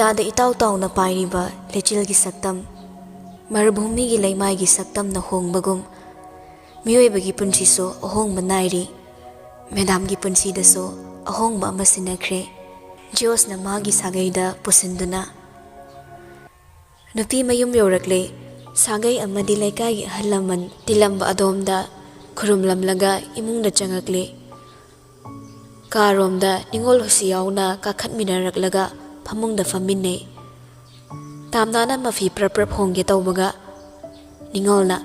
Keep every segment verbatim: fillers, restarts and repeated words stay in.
ꯀꯥꯗ ꯏꯇꯥꯎ ꯇꯥꯎꯅ ꯄꯥꯏꯔꯤꯕ ꯂꯩꯆꯤꯜꯒꯤ ꯁꯛꯇꯝ, ꯃꯔꯨꯚꯨꯃꯤꯒꯤ ꯂꯩꯃꯥꯏꯒꯤ ꯁꯛꯇꯝꯅ ꯍꯣꯡꯕꯒꯨꯝ, ꯃꯤꯑꯣꯏꯕꯒꯤ ꯄꯨꯟꯁꯤꯁꯨ ꯑꯍꯣꯡꯕ ꯅꯥꯏꯔꯤ꯫ ꯃꯦꯗꯥꯝꯒꯤ ꯄꯨꯟꯁꯤꯗꯁꯨ ꯑꯍꯣꯡꯕ ꯑꯃ ꯁꯤꯟꯅꯈ꯭ꯔꯦ꯫ ꯖꯤꯑꯣꯁꯅ ꯃꯥꯒꯤ ꯁꯥꯒꯩꯗ ꯄꯨꯁꯤꯟꯗꯨꯅ꯫ ꯅꯨꯄꯤ ꯃꯌꯨꯝ ꯌꯧꯔꯛꯂꯦ꯫ ꯁꯥꯒꯩ ꯑꯃꯗꯤ ꯂꯩꯀꯥꯏꯒꯤ ꯑꯍꯜ ꯂꯃꯟ ꯇꯤꯜꯂꯝꯕ ꯑꯗꯣꯝꯗ ꯈꯨꯔꯨꯝꯂꯝꯂꯒ ꯏꯃꯨꯡꯗ ꯆꯪꯉꯛꯂꯦ꯫ ꯀꯥꯔꯣꯝꯗ ꯅꯤꯉꯣꯜ ꯍꯨꯁꯤ ꯌꯥꯎꯅ ꯀꯥꯈꯠꯃꯤꯟꯅꯔꯛꯂꯒ ꯐꯃꯨꯡꯗ ꯐꯝꯃꯤꯟꯅꯩ꯫ ꯇꯥꯝꯅꯥꯅ ꯃꯐꯤ ꯄ꯭ꯔꯞ ꯄ꯭ꯔꯞ ꯍꯣꯡꯒꯦ ꯇꯧꯕꯒ ꯅꯤꯉꯣꯜꯅ,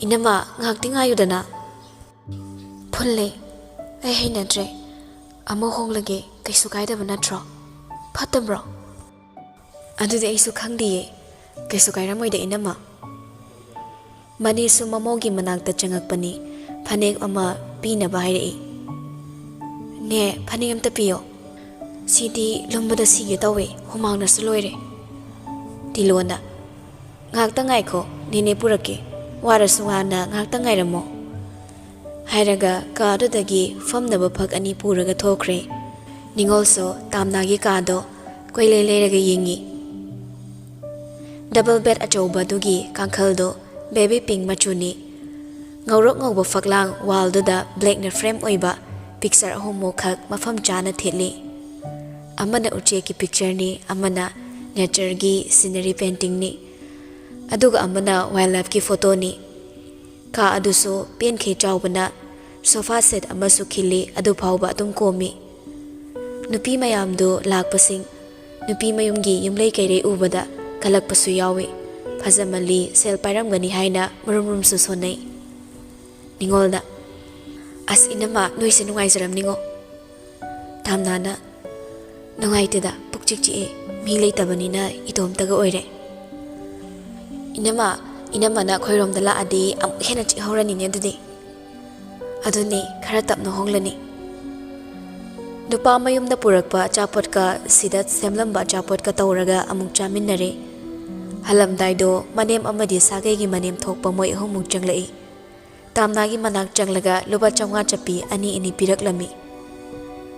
"ꯏꯅꯝꯃ, ꯉꯥꯏꯍꯥꯛꯇꯤ ꯉꯥꯏꯌꯨꯗꯅ꯫" "ꯐꯨꯜꯂꯦ, ꯑꯩ ꯍꯩꯅꯗ꯭ꯔꯦ꯫ ꯑꯃ ꯍꯣꯡꯂꯒꯦ, ꯀꯩꯁꯨ ꯀꯥꯏꯗꯕ ꯅꯠꯇ꯭ꯔꯣ? ꯐꯠꯇꯕ꯭ꯔꯣ?" "ꯑꯗꯨꯗꯤ ꯑꯩꯁꯨ ꯈꯪꯗꯤꯌꯦ꯫ ꯀꯩꯁꯨ ꯀꯥꯏꯔꯝꯃꯣꯏꯗ, ꯏꯅꯝꯃ꯫" ꯃꯅꯤꯁꯨ ꯃꯃꯧꯒꯤ ꯃꯅꯥꯛꯇ ꯆꯪꯉꯛꯄꯅꯤ, ꯐꯅꯦꯛ ꯑꯃ ꯄꯤꯅꯕ ꯍꯥꯏꯔꯛꯏ꯫ "ꯅꯦ, ꯐꯅꯦꯛ ꯑꯝꯇ ꯄꯤꯌꯣ꯫ ꯁꯤꯗꯤ ꯂꯨꯝꯕꯗ ꯁꯤꯒꯦ ꯇꯧꯋꯦ, ꯍꯨꯃꯥꯡꯅꯁꯨ ꯂꯣꯏꯔꯦ꯫" ꯇꯤꯂꯣꯅ, "ꯉꯥꯏꯍꯥꯛꯇ ꯉꯥꯏꯈꯣ, ꯅꯦꯅꯦ ꯄꯨꯔꯛꯀꯦ꯫ ꯋꯥꯔꯁꯨ ꯋꯥꯅ ꯉꯥꯏꯍꯥꯛꯇ ꯉꯥꯏꯔꯝꯃꯣ꯫" ꯍꯥꯏꯔꯒ ꯀꯥ ꯑꯗꯨꯗꯒꯤ ꯐꯝꯅꯕ ꯐꯛ ꯑꯅꯤ ꯄꯨꯔꯒ ꯊꯣꯛꯈ꯭ꯔꯦ꯫ ꯅꯤꯉꯣꯜꯁꯨ ꯇꯥꯝꯅꯥꯒꯤ ꯀꯥꯗꯣ ꯀꯣꯏꯂꯩ ꯂꯩꯔꯒ ꯌꯦꯡꯉꯤ꯫ ꯗꯕꯜ ꯕꯦꯗ ꯑꯆꯧꯕ ꯑꯗꯨꯒꯤ ꯀꯥꯡꯈꯜꯗꯣ ꯕꯦꯕꯤ ꯄꯤꯡ ꯃꯆꯨꯅꯤ꯫ ꯉꯧꯔꯣꯛ ꯉꯧꯕ ꯐꯛꯂꯥꯡ ꯋꯥꯜꯗꯨꯗ ꯕ꯭ꯂꯦꯛꯅ ꯐ꯭ꯔꯦꯝ ꯑꯣꯏꯕ ꯄꯤꯛꯆꯔ ꯑꯍꯨꯝꯃꯨꯛꯈꯛ ꯃꯐꯝ ꯆꯥꯅ ꯊꯦꯠꯂꯤ꯫ ꯑꯃꯅ ꯎꯆꯦꯛꯀꯤ ꯄꯤꯛꯆꯔꯅꯤ, ꯑꯃꯅ ꯅꯦꯆꯔꯒꯤ ꯁꯤꯅꯔꯤ ꯄꯦꯟꯇꯤꯡꯅꯤ, ꯑꯗꯨꯒ ꯑꯃꯅ ꯋꯥꯏꯜ ꯂꯥꯏꯐꯀꯤ ꯐꯣꯇꯣꯅꯤ꯫ ꯀꯥ ꯑꯗꯨꯁꯨ ꯄꯦꯟꯈꯩ ꯆꯥꯎꯕꯅ ꯁꯣꯐꯥ ꯁꯦꯠ ꯑꯃꯁꯨ ꯈꯤꯜꯂꯤ, ꯑꯗꯨ ꯐꯥꯎꯕ ꯑꯗꯨꯝ ꯀꯣꯝꯃꯤ꯫ ꯅꯨꯄꯤ ꯃꯌꯥꯝꯗꯨ ꯂꯥꯛꯄꯁꯤꯡ ꯅꯨꯄꯤ ꯃꯌꯨꯝꯒꯤ ꯌꯨꯝꯂꯩ ꯀꯩꯔꯩ ꯎꯕꯗ ꯀꯜꯂꯛꯄꯁꯨ ꯌꯥꯎꯏ꯫ ꯐꯖꯃꯜꯂꯤ, ꯁꯦꯜ ꯄꯥꯏꯔꯝꯒꯅꯤ ꯍꯥꯏꯅ ꯃꯔꯨꯝ ꯃꯔꯨꯝꯁꯨ ꯁꯣꯟꯅꯩ꯫ ꯅꯤꯉꯣꯜꯅ, "ꯑꯁ ꯏꯅꯝꯃ, ꯅꯣꯏꯁꯦ ꯅꯨꯡꯉꯥꯏꯖꯔꯝꯅꯤꯉꯣ꯫" ꯇꯥꯝꯅꯥꯅ, "ꯅꯨꯡꯉꯥꯏꯇꯦꯗ, ꯄꯨꯛꯆꯤꯛ ꯆꯤꯛꯑꯦ, ꯃꯤ ꯂꯩꯇꯕꯅꯤꯅ ꯏꯇꯣꯝꯇꯒ ꯑꯣꯏꯔꯦ꯫" "ꯏꯅꯝꯃ, ꯏꯅꯝꯃꯅ ꯑꯩꯈꯣꯏꯔꯣꯝꯗ ꯂꯥꯛꯑꯗꯤ ꯑꯃꯨꯛ ꯍꯦꯟꯅ ꯆꯤꯛꯍꯧꯔꯅꯤꯅꯦ ꯑꯗꯨꯗꯤ꯫" "ꯑꯗꯨꯅꯤ, ꯈꯔ ꯇꯞꯅ ꯍꯣꯡꯂꯅꯤ꯫" ꯅꯨꯄꯥ ꯃꯌꯨꯝꯗ ꯄꯨꯔꯛꯄ ꯑꯆꯥꯄꯣꯠꯀ ꯁꯤꯗ ꯁꯦꯝꯂꯝꯕ ꯑꯆꯥꯄꯣꯠꯀ ꯇꯧꯔꯒ ꯑꯃꯨꯛ ꯆꯥꯃꯤꯟꯅꯔꯦ꯫ ꯍꯜꯂꯝꯗꯥꯏꯗꯣ ꯃꯅꯦꯝ ꯑꯃꯗꯤ ꯁꯥꯒꯩꯒꯤ ꯃꯅꯦꯝ ꯊꯣꯛꯄ ꯃꯣꯏ ꯑꯍꯨꯝꯃꯨꯛ ꯆꯪꯂꯛꯏ꯫ ꯇꯥꯝꯅꯥꯒꯤ ꯃꯅꯥꯛ ꯆꯪꯂꯒ ꯂꯨꯄꯥ ꯆꯥꯝꯃꯉꯥ ꯆꯞꯄꯤ ꯑꯅꯤ ꯑꯅꯤ ꯄꯤꯔꯛꯂꯝꯃꯤ꯫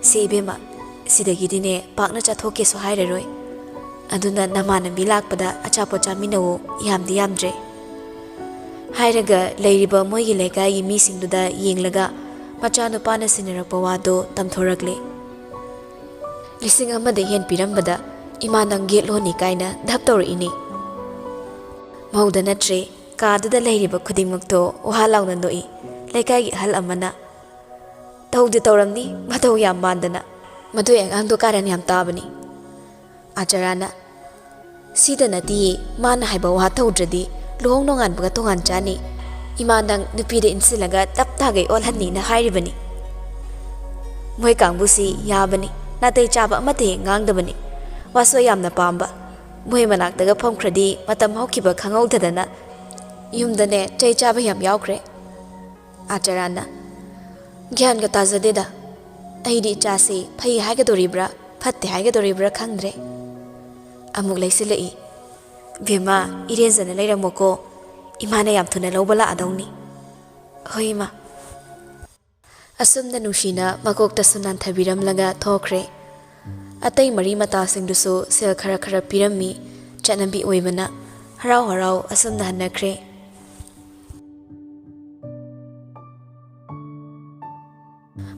"ꯁꯤ ꯏꯕꯦꯝꯃ, ꯁꯤꯗꯒꯤꯗꯤꯅꯦ ꯄꯥꯛꯅ ꯆꯥꯊꯣꯛꯀꯦꯁꯨ ꯍꯥꯏꯔꯔꯣꯏ꯫ ꯑꯗꯨꯅ ꯅꯃꯥꯟꯅꯕꯤ ꯂꯥꯛꯄꯗ ꯑꯆꯥꯄꯣꯠ ꯆꯥꯃꯤꯟꯅꯧ, ꯌꯥꯝꯗꯤ ꯌꯥꯝꯗ꯭ꯔꯦ꯫ ꯍꯥꯏꯔꯒ ꯂꯩꯔꯤꯕ ꯃꯣꯏꯒꯤ ꯂꯩꯀꯥꯏꯒꯤ ꯃꯤꯁꯤꯡꯗꯨꯗ ꯌꯦꯡꯂꯒ ꯃꯆꯥꯅꯨꯄꯥꯅ ꯁꯤꯟꯅꯔꯛꯄ ꯋꯥꯗꯣ ꯇꯝꯊꯣꯔꯛꯂꯦ꯫ "ꯂꯤꯁꯤꯡ ꯑꯃꯗ ꯍꯦꯟ ꯄꯤꯔꯝꯕꯗ ꯏꯃꯥ ꯅꯪ ꯒꯦꯠ ꯂꯣꯟꯅꯤ ꯀꯥꯏꯅ ꯙꯞ ꯇꯧꯔꯛꯏꯅꯦ꯫ ꯃꯧꯗ ꯅꯠꯇ꯭ꯔꯦ, ꯀꯥꯗꯨꯗ ꯂꯩꯔꯤꯕ ꯈꯨꯗꯤꯡꯃꯛꯇꯣ ꯋꯥ ꯂꯥꯎꯅ ꯅꯣꯛꯏ꯫ ꯂꯩꯀꯥꯏꯒꯤ ꯑꯍꯜ ꯑꯃꯅ, "ꯇꯧꯗꯤ ꯇꯧꯔꯝꯅꯤ, ꯃꯇꯧ ꯌꯥꯝ ꯃꯥꯟꯗꯅ꯫ ꯃꯗꯨꯏ ꯑꯉꯥꯡꯗꯣ ꯀꯥꯔꯟ ꯌꯥꯝ ꯇꯥꯕꯅꯤ"꯫ ꯑꯆꯔꯥꯅ, "ꯁꯤꯗ ꯅꯠꯇꯤꯌꯦ, ꯃꯥꯅ ꯍꯥꯏꯕ ꯋꯥ ꯇꯧꯗ꯭ꯔꯗꯤ ꯂꯨꯍꯣꯡ ꯅꯣꯡꯉꯥꯟꯕꯒ ꯇꯣꯉꯥꯟ ꯆꯥꯅꯤ꯫ ꯏꯃꯥ ꯅꯪ ꯅꯨꯄꯤꯗ ꯏꯟꯁꯤꯜꯂꯒ ꯇꯞ ꯇꯥꯒꯩ ꯑꯣꯜꯍꯟꯅꯤꯅ ꯍꯥꯏꯔꯤꯕꯅꯤ꯫ ꯃꯣꯏ ꯀꯥꯡꯕꯨꯁꯤ ꯌꯥꯕꯅꯤ, ꯅꯥꯇꯩ ꯆꯥꯕ ꯑꯃꯠꯇ ꯍꯦꯛ ꯉꯥꯡꯗꯕꯅꯤ꯫ ꯋꯥꯁꯣꯏ ꯌꯥꯝꯅ ꯄꯥꯝꯕ꯫ ꯃꯣꯏ ꯃꯅꯥꯛꯇꯒ ꯐꯝꯈ꯭ꯔꯗꯤ ꯃꯇꯝ ꯍꯧꯈꯤꯕ ꯈꯪꯍꯧꯗꯗꯅ ꯌꯨꯝꯗꯅꯦ ꯆꯩ ꯆꯥꯕ ꯌꯥꯝ ꯌꯥꯎꯈ꯭ꯔꯦ"꯫ ꯑꯆꯔꯥꯅ, "ꯒ꯭ꯌꯥꯟꯒ ꯇꯥꯖꯗꯦꯗ꯫ ꯑꯩꯗꯤ ꯏꯆꯥꯁꯤ ꯐꯩ ꯍꯥꯏꯒꯗꯣꯔꯤꯕ꯭ꯔꯥ ꯐꯠꯇꯦ ꯍꯥꯏꯒꯗꯣꯔꯤꯕ꯭ꯔꯥ ꯈꯪꯗ꯭ꯔꯦ"꯫ ꯑꯃꯨꯛ ꯂꯩꯁꯤꯜꯂꯛꯏ꯫ "ꯕꯦꯝꯃ, ꯏꯔꯦꯟꯖꯅ ꯂꯩꯔꯝꯃꯣꯀꯣ꯫ ꯏꯃꯥꯅ ꯌꯥꯝ ꯊꯨꯅ ꯂꯧꯕ ꯂꯥꯛꯑꯗꯧꯅꯤ"꯫ "ꯍꯣꯏ, ꯏꯃꯥ"꯫ ꯑꯁꯨꯝꯅ ꯅꯨꯡꯁꯤꯅ ꯃꯀꯣꯛꯇꯁꯨ ꯅꯥꯟꯊꯕꯤꯔꯝꯂꯒ ꯊꯣꯛꯈ꯭ꯔꯦ꯫ ꯑꯇꯩ ꯃꯔꯤ ꯃꯇꯥꯁꯤꯡꯗꯨꯁꯨ ꯁꯦꯜ ꯈꯔ ꯈꯔ ꯄꯤꯔꯝꯃꯤ꯫ ꯆꯠꯅꯕꯤ ꯑꯣꯏꯕꯅ ꯍꯔꯥꯎ ꯍꯔꯥꯎ ꯑꯁꯨꯝꯅ ꯍꯟꯅꯈ꯭ꯔꯦ꯫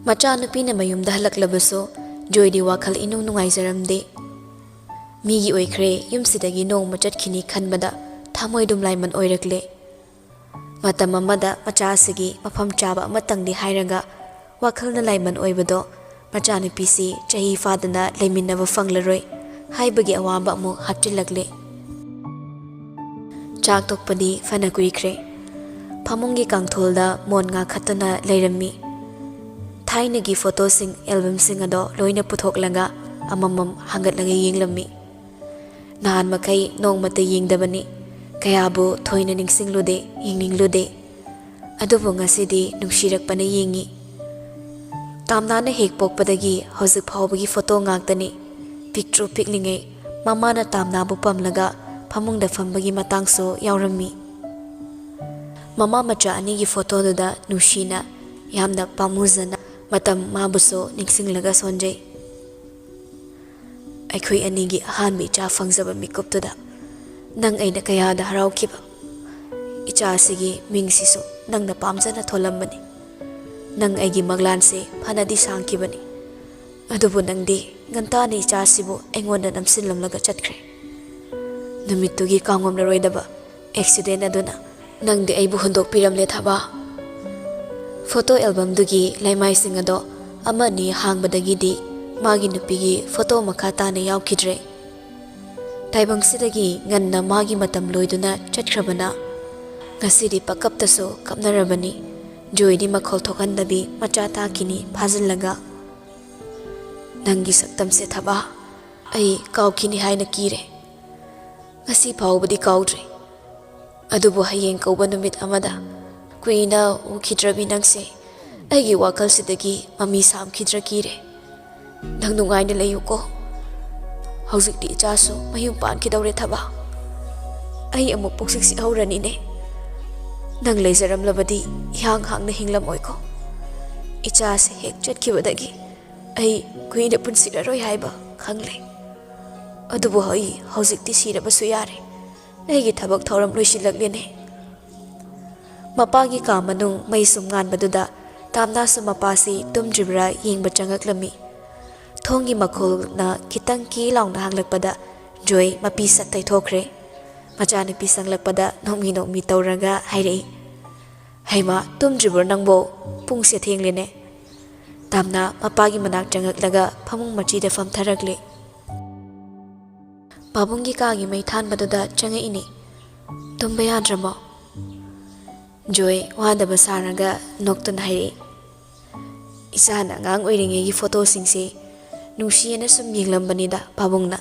ꯃꯆꯥꯅꯨꯄꯤꯅ ꯃꯌꯨꯝꯗ ꯍꯜꯂꯛꯂꯕꯁꯨ ꯖꯣꯏꯗꯤ ꯋꯥꯈꯜ ꯏꯅꯨꯡ ꯅꯨꯡꯉꯥꯏꯖꯔꯝꯗꯦ꯫ ꯃꯤꯒꯤ ꯑꯣꯏꯈ꯭ꯔꯦ, ꯌꯨꯝꯁꯤꯗꯒꯤ ꯅꯣꯡꯃ ꯆꯠꯈꯤꯅꯤ ꯈꯟꯕꯗ ꯊꯃꯣꯏꯗꯨꯝ ꯂꯥꯏꯃꯟ ꯑꯣꯏꯔꯛꯂꯦ꯫ ꯃꯇꯝ ꯑꯃꯗ ꯃꯆꯥ ꯑꯁꯤꯒꯤ ꯃꯐꯝ ꯆꯥꯕ ꯑꯃꯇꯪꯗꯤ ꯍꯥꯏꯔꯒ ꯋꯥꯈꯜꯅ ꯂꯥꯏꯃꯟ ꯑꯣꯏꯕꯗꯣ ꯃꯆꯥꯅꯨꯄꯤꯁꯤ ꯆꯍꯤ ꯐꯥꯗꯅ ꯂꯩꯃꯤꯟꯅꯕ ꯐꯪꯂꯔꯣꯏ ꯍꯥꯏꯕꯒꯤ ꯑꯋꯥꯕ ꯑꯃꯨꯛ ꯍꯥꯞꯆꯤꯜꯂꯛꯂꯦ꯫ ꯆꯥꯛ ꯇꯣꯛꯄꯗꯤ ꯐꯅ ꯀꯨꯏꯈ꯭ꯔꯦ꯫ ꯐꯃꯨꯡꯒꯤ ꯀꯥꯡꯊꯣꯜꯗ ꯃꯣꯟ ꯉꯥꯈꯠꯇꯨꯅ ꯂꯩꯔꯝꯃꯤ꯫ ꯊꯥꯏꯅꯒꯤ ꯐꯣꯇꯣꯁꯤꯡ, ꯑꯦꯜꯕꯝꯁꯤꯡ ꯑꯗꯣ ꯂꯣꯏꯅ ꯄꯨꯊꯣꯛꯂꯒ ꯑꯃꯃꯝ ꯍꯥꯡꯒꯠꯂꯒ ꯌꯦꯡꯂꯝꯃꯤ꯫ ꯅꯍꯥꯟ ꯃꯈꯩ ꯅꯣꯡꯃꯇ ꯌꯦꯡꯗꯕꯅꯤ꯫ ꯀꯌꯥꯕꯨ ꯊꯣꯏꯅ ꯅꯤꯡꯁꯤꯡꯂꯨꯗꯦ, ꯌꯦꯡꯅꯤꯡꯂꯨꯗꯦ꯫ ꯑꯗꯨꯕꯨ ꯉꯁꯤꯗꯤ ꯅꯨꯡꯁꯤꯔꯛꯄꯅ ꯌꯦꯡꯉꯤ꯫ ꯇꯥꯝꯅꯥꯅ ꯍꯦꯛ ꯄꯣꯛꯄꯗꯒꯤ ꯍꯧꯖꯤꯛ ꯐꯥꯎꯕꯒꯤ ꯐꯣꯇꯣ ꯉꯥꯛꯇꯅꯤ꯫ ꯄꯤꯛꯇ꯭ꯔꯨ ꯄꯤꯛꯂꯤꯉꯩ ꯃꯃꯥꯅ ꯇꯥꯝꯅꯥꯕꯨ ꯄꯝꯂꯒ ꯐꯃꯨꯡꯗ ꯐꯝꯕꯒꯤ ꯃꯇꯥꯡꯁꯨ ꯌꯥꯎꯔꯝꯃꯤ꯫ ꯃꯃꯥ ꯃꯆꯥ ꯑꯅꯤꯒꯤ ꯐꯣꯇꯣꯗꯨꯗ ꯅꯨꯡꯁꯤꯅ, ꯌꯥꯝꯅ ꯄꯥꯝꯃꯨꯖꯅ ꯃꯇꯝ ꯃꯥꯕꯨꯁꯨ ꯅꯤꯡꯁꯤꯡꯂꯒ ꯁꯣꯟꯖꯩ꯫ ꯑꯩꯈꯣꯏ ꯑꯅꯤꯒꯤ ꯑꯍꯥꯟꯕ ꯏꯆꯥ ꯐꯪꯖꯕ ꯃꯤꯀꯨꯞꯇꯨꯗ ꯅꯪ ꯑꯩꯅ ꯀꯌꯥꯗ ꯍꯔꯥꯎꯈꯤꯕ꯫ ꯏꯆꯥꯁꯤꯒꯤ ꯃꯤꯡꯁꯤꯁꯨ ꯅꯪꯅ ꯄꯥꯝꯖꯅ ꯊꯣꯜꯂꯝꯕꯅꯤ꯫ ꯅꯪ ꯑꯩꯒꯤ ꯃꯪꯂꯥꯟꯁꯦ ꯐꯅꯗꯤ ꯁꯥꯡꯈꯤꯕꯅꯤ꯫ ꯑꯗꯨꯕꯨ ꯅꯪꯗꯤ ꯉꯟꯇꯥꯅ ꯏꯆꯥꯁꯤꯕꯨ ꯑꯩꯉꯣꯟꯗ ꯅꯝꯁꯤꯜꯂꯝꯂꯒ ꯆꯠꯈ꯭ꯔꯦ꯫ ꯅꯨꯃꯤꯠꯇꯨꯒꯤ ꯀꯥꯎꯉꯝꯂꯔꯣꯏꯗꯕ ꯑꯦꯛꯁꯤꯗꯦꯟ ꯑꯗꯨꯅ ꯅꯪꯗꯤ ꯑꯩꯕꯨ ꯍꯨꯟꯗꯣꯛꯄꯤꯔꯝꯂꯦ ꯊꯕꯥ꯫ ꯐꯣꯇꯣ ꯑꯦꯜꯕꯝꯗꯨꯒꯤ ꯂꯩꯃꯥꯏꯁꯤꯡ ꯑꯗꯣ ꯑꯃ ꯑꯅꯤ ꯍꯥꯡꯕꯗꯒꯤꯗꯤ ꯃꯥꯒꯤ ꯅꯨꯄꯤꯒꯤ ꯐꯣꯇꯣ ꯃꯈꯥ ꯇꯥꯅ ꯌꯥꯎꯈꯤꯗ꯭ꯔꯦ꯫ ꯇꯥꯏꯕꯪꯁꯤꯗꯒꯤ ꯉꯟꯅ ꯃꯥꯒꯤ ꯃꯇꯝ ꯂꯣꯏꯗꯨꯅ ꯆꯠꯈ꯭ꯔꯕꯅ ꯉꯁꯤꯗꯤ ꯄꯀꯞꯇꯁꯨ ꯀꯞꯅꯔꯕꯅꯤ꯫ ꯖꯣꯏꯗꯤ ꯃꯈꯣꯜ ꯊꯣꯛꯍꯟꯗꯕꯤ ꯃꯆꯥ ꯇꯥꯈꯤꯅꯤ ꯐꯥꯖꯤꯜꯂꯒ, "ꯅꯪꯒꯤ ꯁꯛꯇꯝꯁꯦ ꯊꯕꯥ, ꯑꯩ ꯀꯥꯎꯈꯤꯅꯤ ꯍꯥꯏꯅ ꯀꯤꯔꯦ꯫ ꯉꯁꯤ ꯐꯥꯎꯕꯗꯤ ꯀꯥꯎꯗ꯭ꯔꯤ꯫ ꯑꯗꯨꯕꯨ ꯍꯌꯦꯡ ꯀꯧꯕ ꯅꯨꯃꯤꯠ ꯑꯃꯗ ꯀꯨꯏꯅ ꯎꯈꯤꯗ꯭ꯔꯕꯤ ꯅꯪꯁꯦ ꯑꯩꯒꯤ ꯋꯥꯈꯜꯁꯤꯗꯒꯤ ꯃꯃꯤ ꯁꯥꯝꯈꯤꯗ꯭ꯔꯥ ꯀꯤꯔꯦ꯫ ꯅꯪ ꯅꯨꯡꯉꯥꯏꯅ ꯂꯩꯌꯨꯀꯣ꯫ ꯍꯧꯖꯤꯛꯇꯤ ꯏꯆꯥꯁꯨ ꯃꯌꯨꯝ ꯄꯥꯟꯈꯤꯗꯧꯔꯦ ꯊꯕꯥ꯫ ꯑꯩ ꯑꯃꯨꯛ ꯄꯨꯛꯁꯤꯛ ꯁꯤꯛꯍꯧꯔꯅꯤꯅꯦ꯫ ꯅꯪ ꯂꯩꯖꯔꯝꯂꯕꯗꯤ ꯏꯍꯥꯡ ꯍꯥꯡꯅ ꯍꯤꯡꯂꯝꯃꯣꯏꯀꯣ꯫ ꯏꯆꯥꯁꯦ ꯍꯦꯛ ꯆꯠꯈꯤꯕꯗꯒꯤ ꯑꯩ ꯀꯨꯏꯅ ꯄꯨꯟꯁꯤꯔꯔꯣꯏ ꯍꯥꯏꯕ ꯈꯪꯂꯦ꯫ ꯑꯗꯨꯕꯨ ꯑꯩ ꯍꯧꯖꯤꯛꯇꯤ ꯁꯤꯔꯕꯁꯨ ꯌꯥꯔꯦ꯫ ꯑꯩꯒꯤ ꯊꯕꯛ ꯊꯧꯔꯝ ꯂꯣꯏꯁꯤꯜꯂꯛꯂꯦꯅꯦ꯫" ꯃꯄꯥꯒꯤ ꯀꯥ ꯃꯅꯨꯡ ꯃꯩ ꯁꯨꯝ ꯉꯥꯟꯕꯗꯨꯗ ꯇꯥꯝꯅꯥꯁꯨ ꯃꯄꯥꯁꯤ ꯇꯨꯝꯗ꯭ꯔꯤꯕ꯭ꯔꯥ ꯌꯦꯡꯕ ꯆꯪꯉꯛꯂꯝꯃꯤ꯫ ꯊꯣꯡꯒꯤ ꯃꯈꯣꯜꯅ ꯈꯤꯇꯪ ꯀꯤ ꯂꯥꯎꯅ ꯍꯥꯡꯂꯛꯄꯗ ꯖꯣꯏ ꯃꯄꯤ ꯁꯠ ꯇꯩꯊꯣꯛꯈ꯭ꯔꯦ꯫ ꯃꯆꯥꯅꯨꯄꯤ ꯆꯪꯂꯛꯄꯗ ꯅꯣꯛꯃꯤ ꯅꯣꯛꯃꯤ ꯇꯧꯔꯒ ꯍꯥꯏꯔꯛꯏ, "ꯍꯩꯃꯥ, ꯇꯨꯝꯗ꯭ꯔꯤꯕ꯭ꯔꯣ ꯅꯪꯕꯣ? ꯄꯨꯡꯁꯦ ꯊꯦꯡꯂꯦꯅꯦ꯫" ꯇꯥꯝꯅꯥ ꯃꯄꯥꯒꯤ ꯃꯅꯥꯛ ꯆꯪꯉꯛꯂꯒ ꯐꯃꯨꯡ ꯃꯆꯤꯗ ꯐꯝꯊꯔꯛꯂꯦ꯫ ꯄꯥꯕꯨꯡꯒꯤ ꯀꯥꯒꯤ ꯃꯩ ꯊꯥꯟꯕꯗꯨꯗ ꯆꯪꯉꯛꯏꯅꯦ꯫ "ꯇꯨꯝꯕ ꯌꯥꯗ꯭ꯔꯕꯣ?" ꯖꯣꯏ ꯋꯥꯗꯕ ꯁꯥꯔꯒ ꯅꯣꯛꯇꯨꯅ ꯍꯥꯏꯔꯛꯏ꯫ "ꯏꯆꯥꯅ ꯑꯉꯥꯡ ꯑꯣꯏꯔꯤꯉꯩꯒꯤ ꯐꯣꯇꯣꯁꯤꯡꯁꯦ ꯅꯨꯡꯁꯤꯌꯦꯅ ꯁꯨꯝ ꯌꯦꯡꯂꯝꯕꯅꯤꯗ ꯄꯥꯕꯨꯡꯅ꯫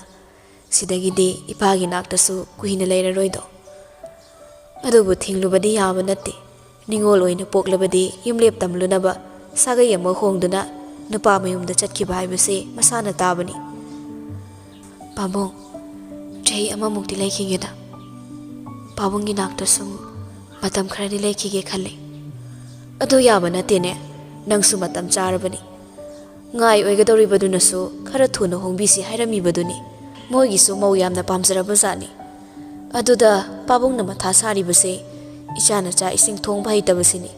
ꯁꯤꯗꯒꯤꯗꯤ ꯏꯄꯥꯒꯤ ꯅꯥꯛꯇꯁꯨ ꯀꯨꯏꯅ ꯂꯩꯔꯔꯣꯏꯗꯣ꯫ ꯑꯗꯨꯕꯨ ꯊꯤꯡꯂꯨꯕꯗꯤ ꯌꯥꯕ ꯅꯠꯇꯦ꯫ ꯅꯤꯉꯣꯜ ꯑꯣꯏꯅ ꯄꯣꯛꯂꯕꯗꯤ ꯌꯨꯝꯂꯦꯞ ꯇꯝꯂꯨꯅꯕ ꯁꯥꯒꯩ ꯑꯃ ꯍꯣꯡꯗꯨꯅ ꯅꯨꯄꯥ ꯃꯌꯨꯝꯗ ꯆꯠꯈꯤꯕ ꯍꯥꯏꯕꯁꯦ ꯃꯁꯥꯅ ꯇꯥꯕꯅꯤ꯫" "ꯄꯥꯕꯨꯡ, ꯆꯍꯤ ꯑꯃꯃꯨꯛꯇꯤ ꯂꯩꯈꯤꯒꯦꯗ꯫ ꯄꯥꯕꯨꯡꯒꯤ ꯅꯥꯛꯇ ꯁꯨꯝ ꯃꯇꯝ ꯈꯔꯗꯤ ꯂꯩꯈꯤꯒꯦ ꯈꯜꯂꯤ꯫" "ꯑꯗꯨ ꯌꯥꯕ ꯅꯠꯇꯦꯅꯦ꯫ ꯅꯪꯁꯨ ꯃꯇꯝ ꯆꯥꯔꯕꯅꯤ꯫ ꯉꯥꯏ ꯑꯣꯏꯒꯗꯧꯔꯤꯕꯗꯨꯅꯁꯨ ꯈꯔ ꯊꯨꯅ ꯍꯣꯡꯕꯤꯁꯤ ꯍꯥꯏꯔꯝꯃꯤꯕꯗꯨꯅꯤ꯫ ꯃꯣꯏꯒꯤꯁꯨ ꯃꯧ ꯌꯥꯝꯅ ꯄꯥꯝꯖꯔꯕꯖꯥꯠꯅꯤ꯫ ꯑꯗꯨꯗ ꯄꯥꯕꯨꯡꯅ ꯃꯊꯥ ꯁꯥꯔꯤꯕꯁꯦ ꯏꯆꯥꯅ ꯆꯥꯛ ꯏꯁꯤꯡ ꯊꯣꯡꯕ ꯍꯩꯇꯕꯁꯤꯅꯤ꯫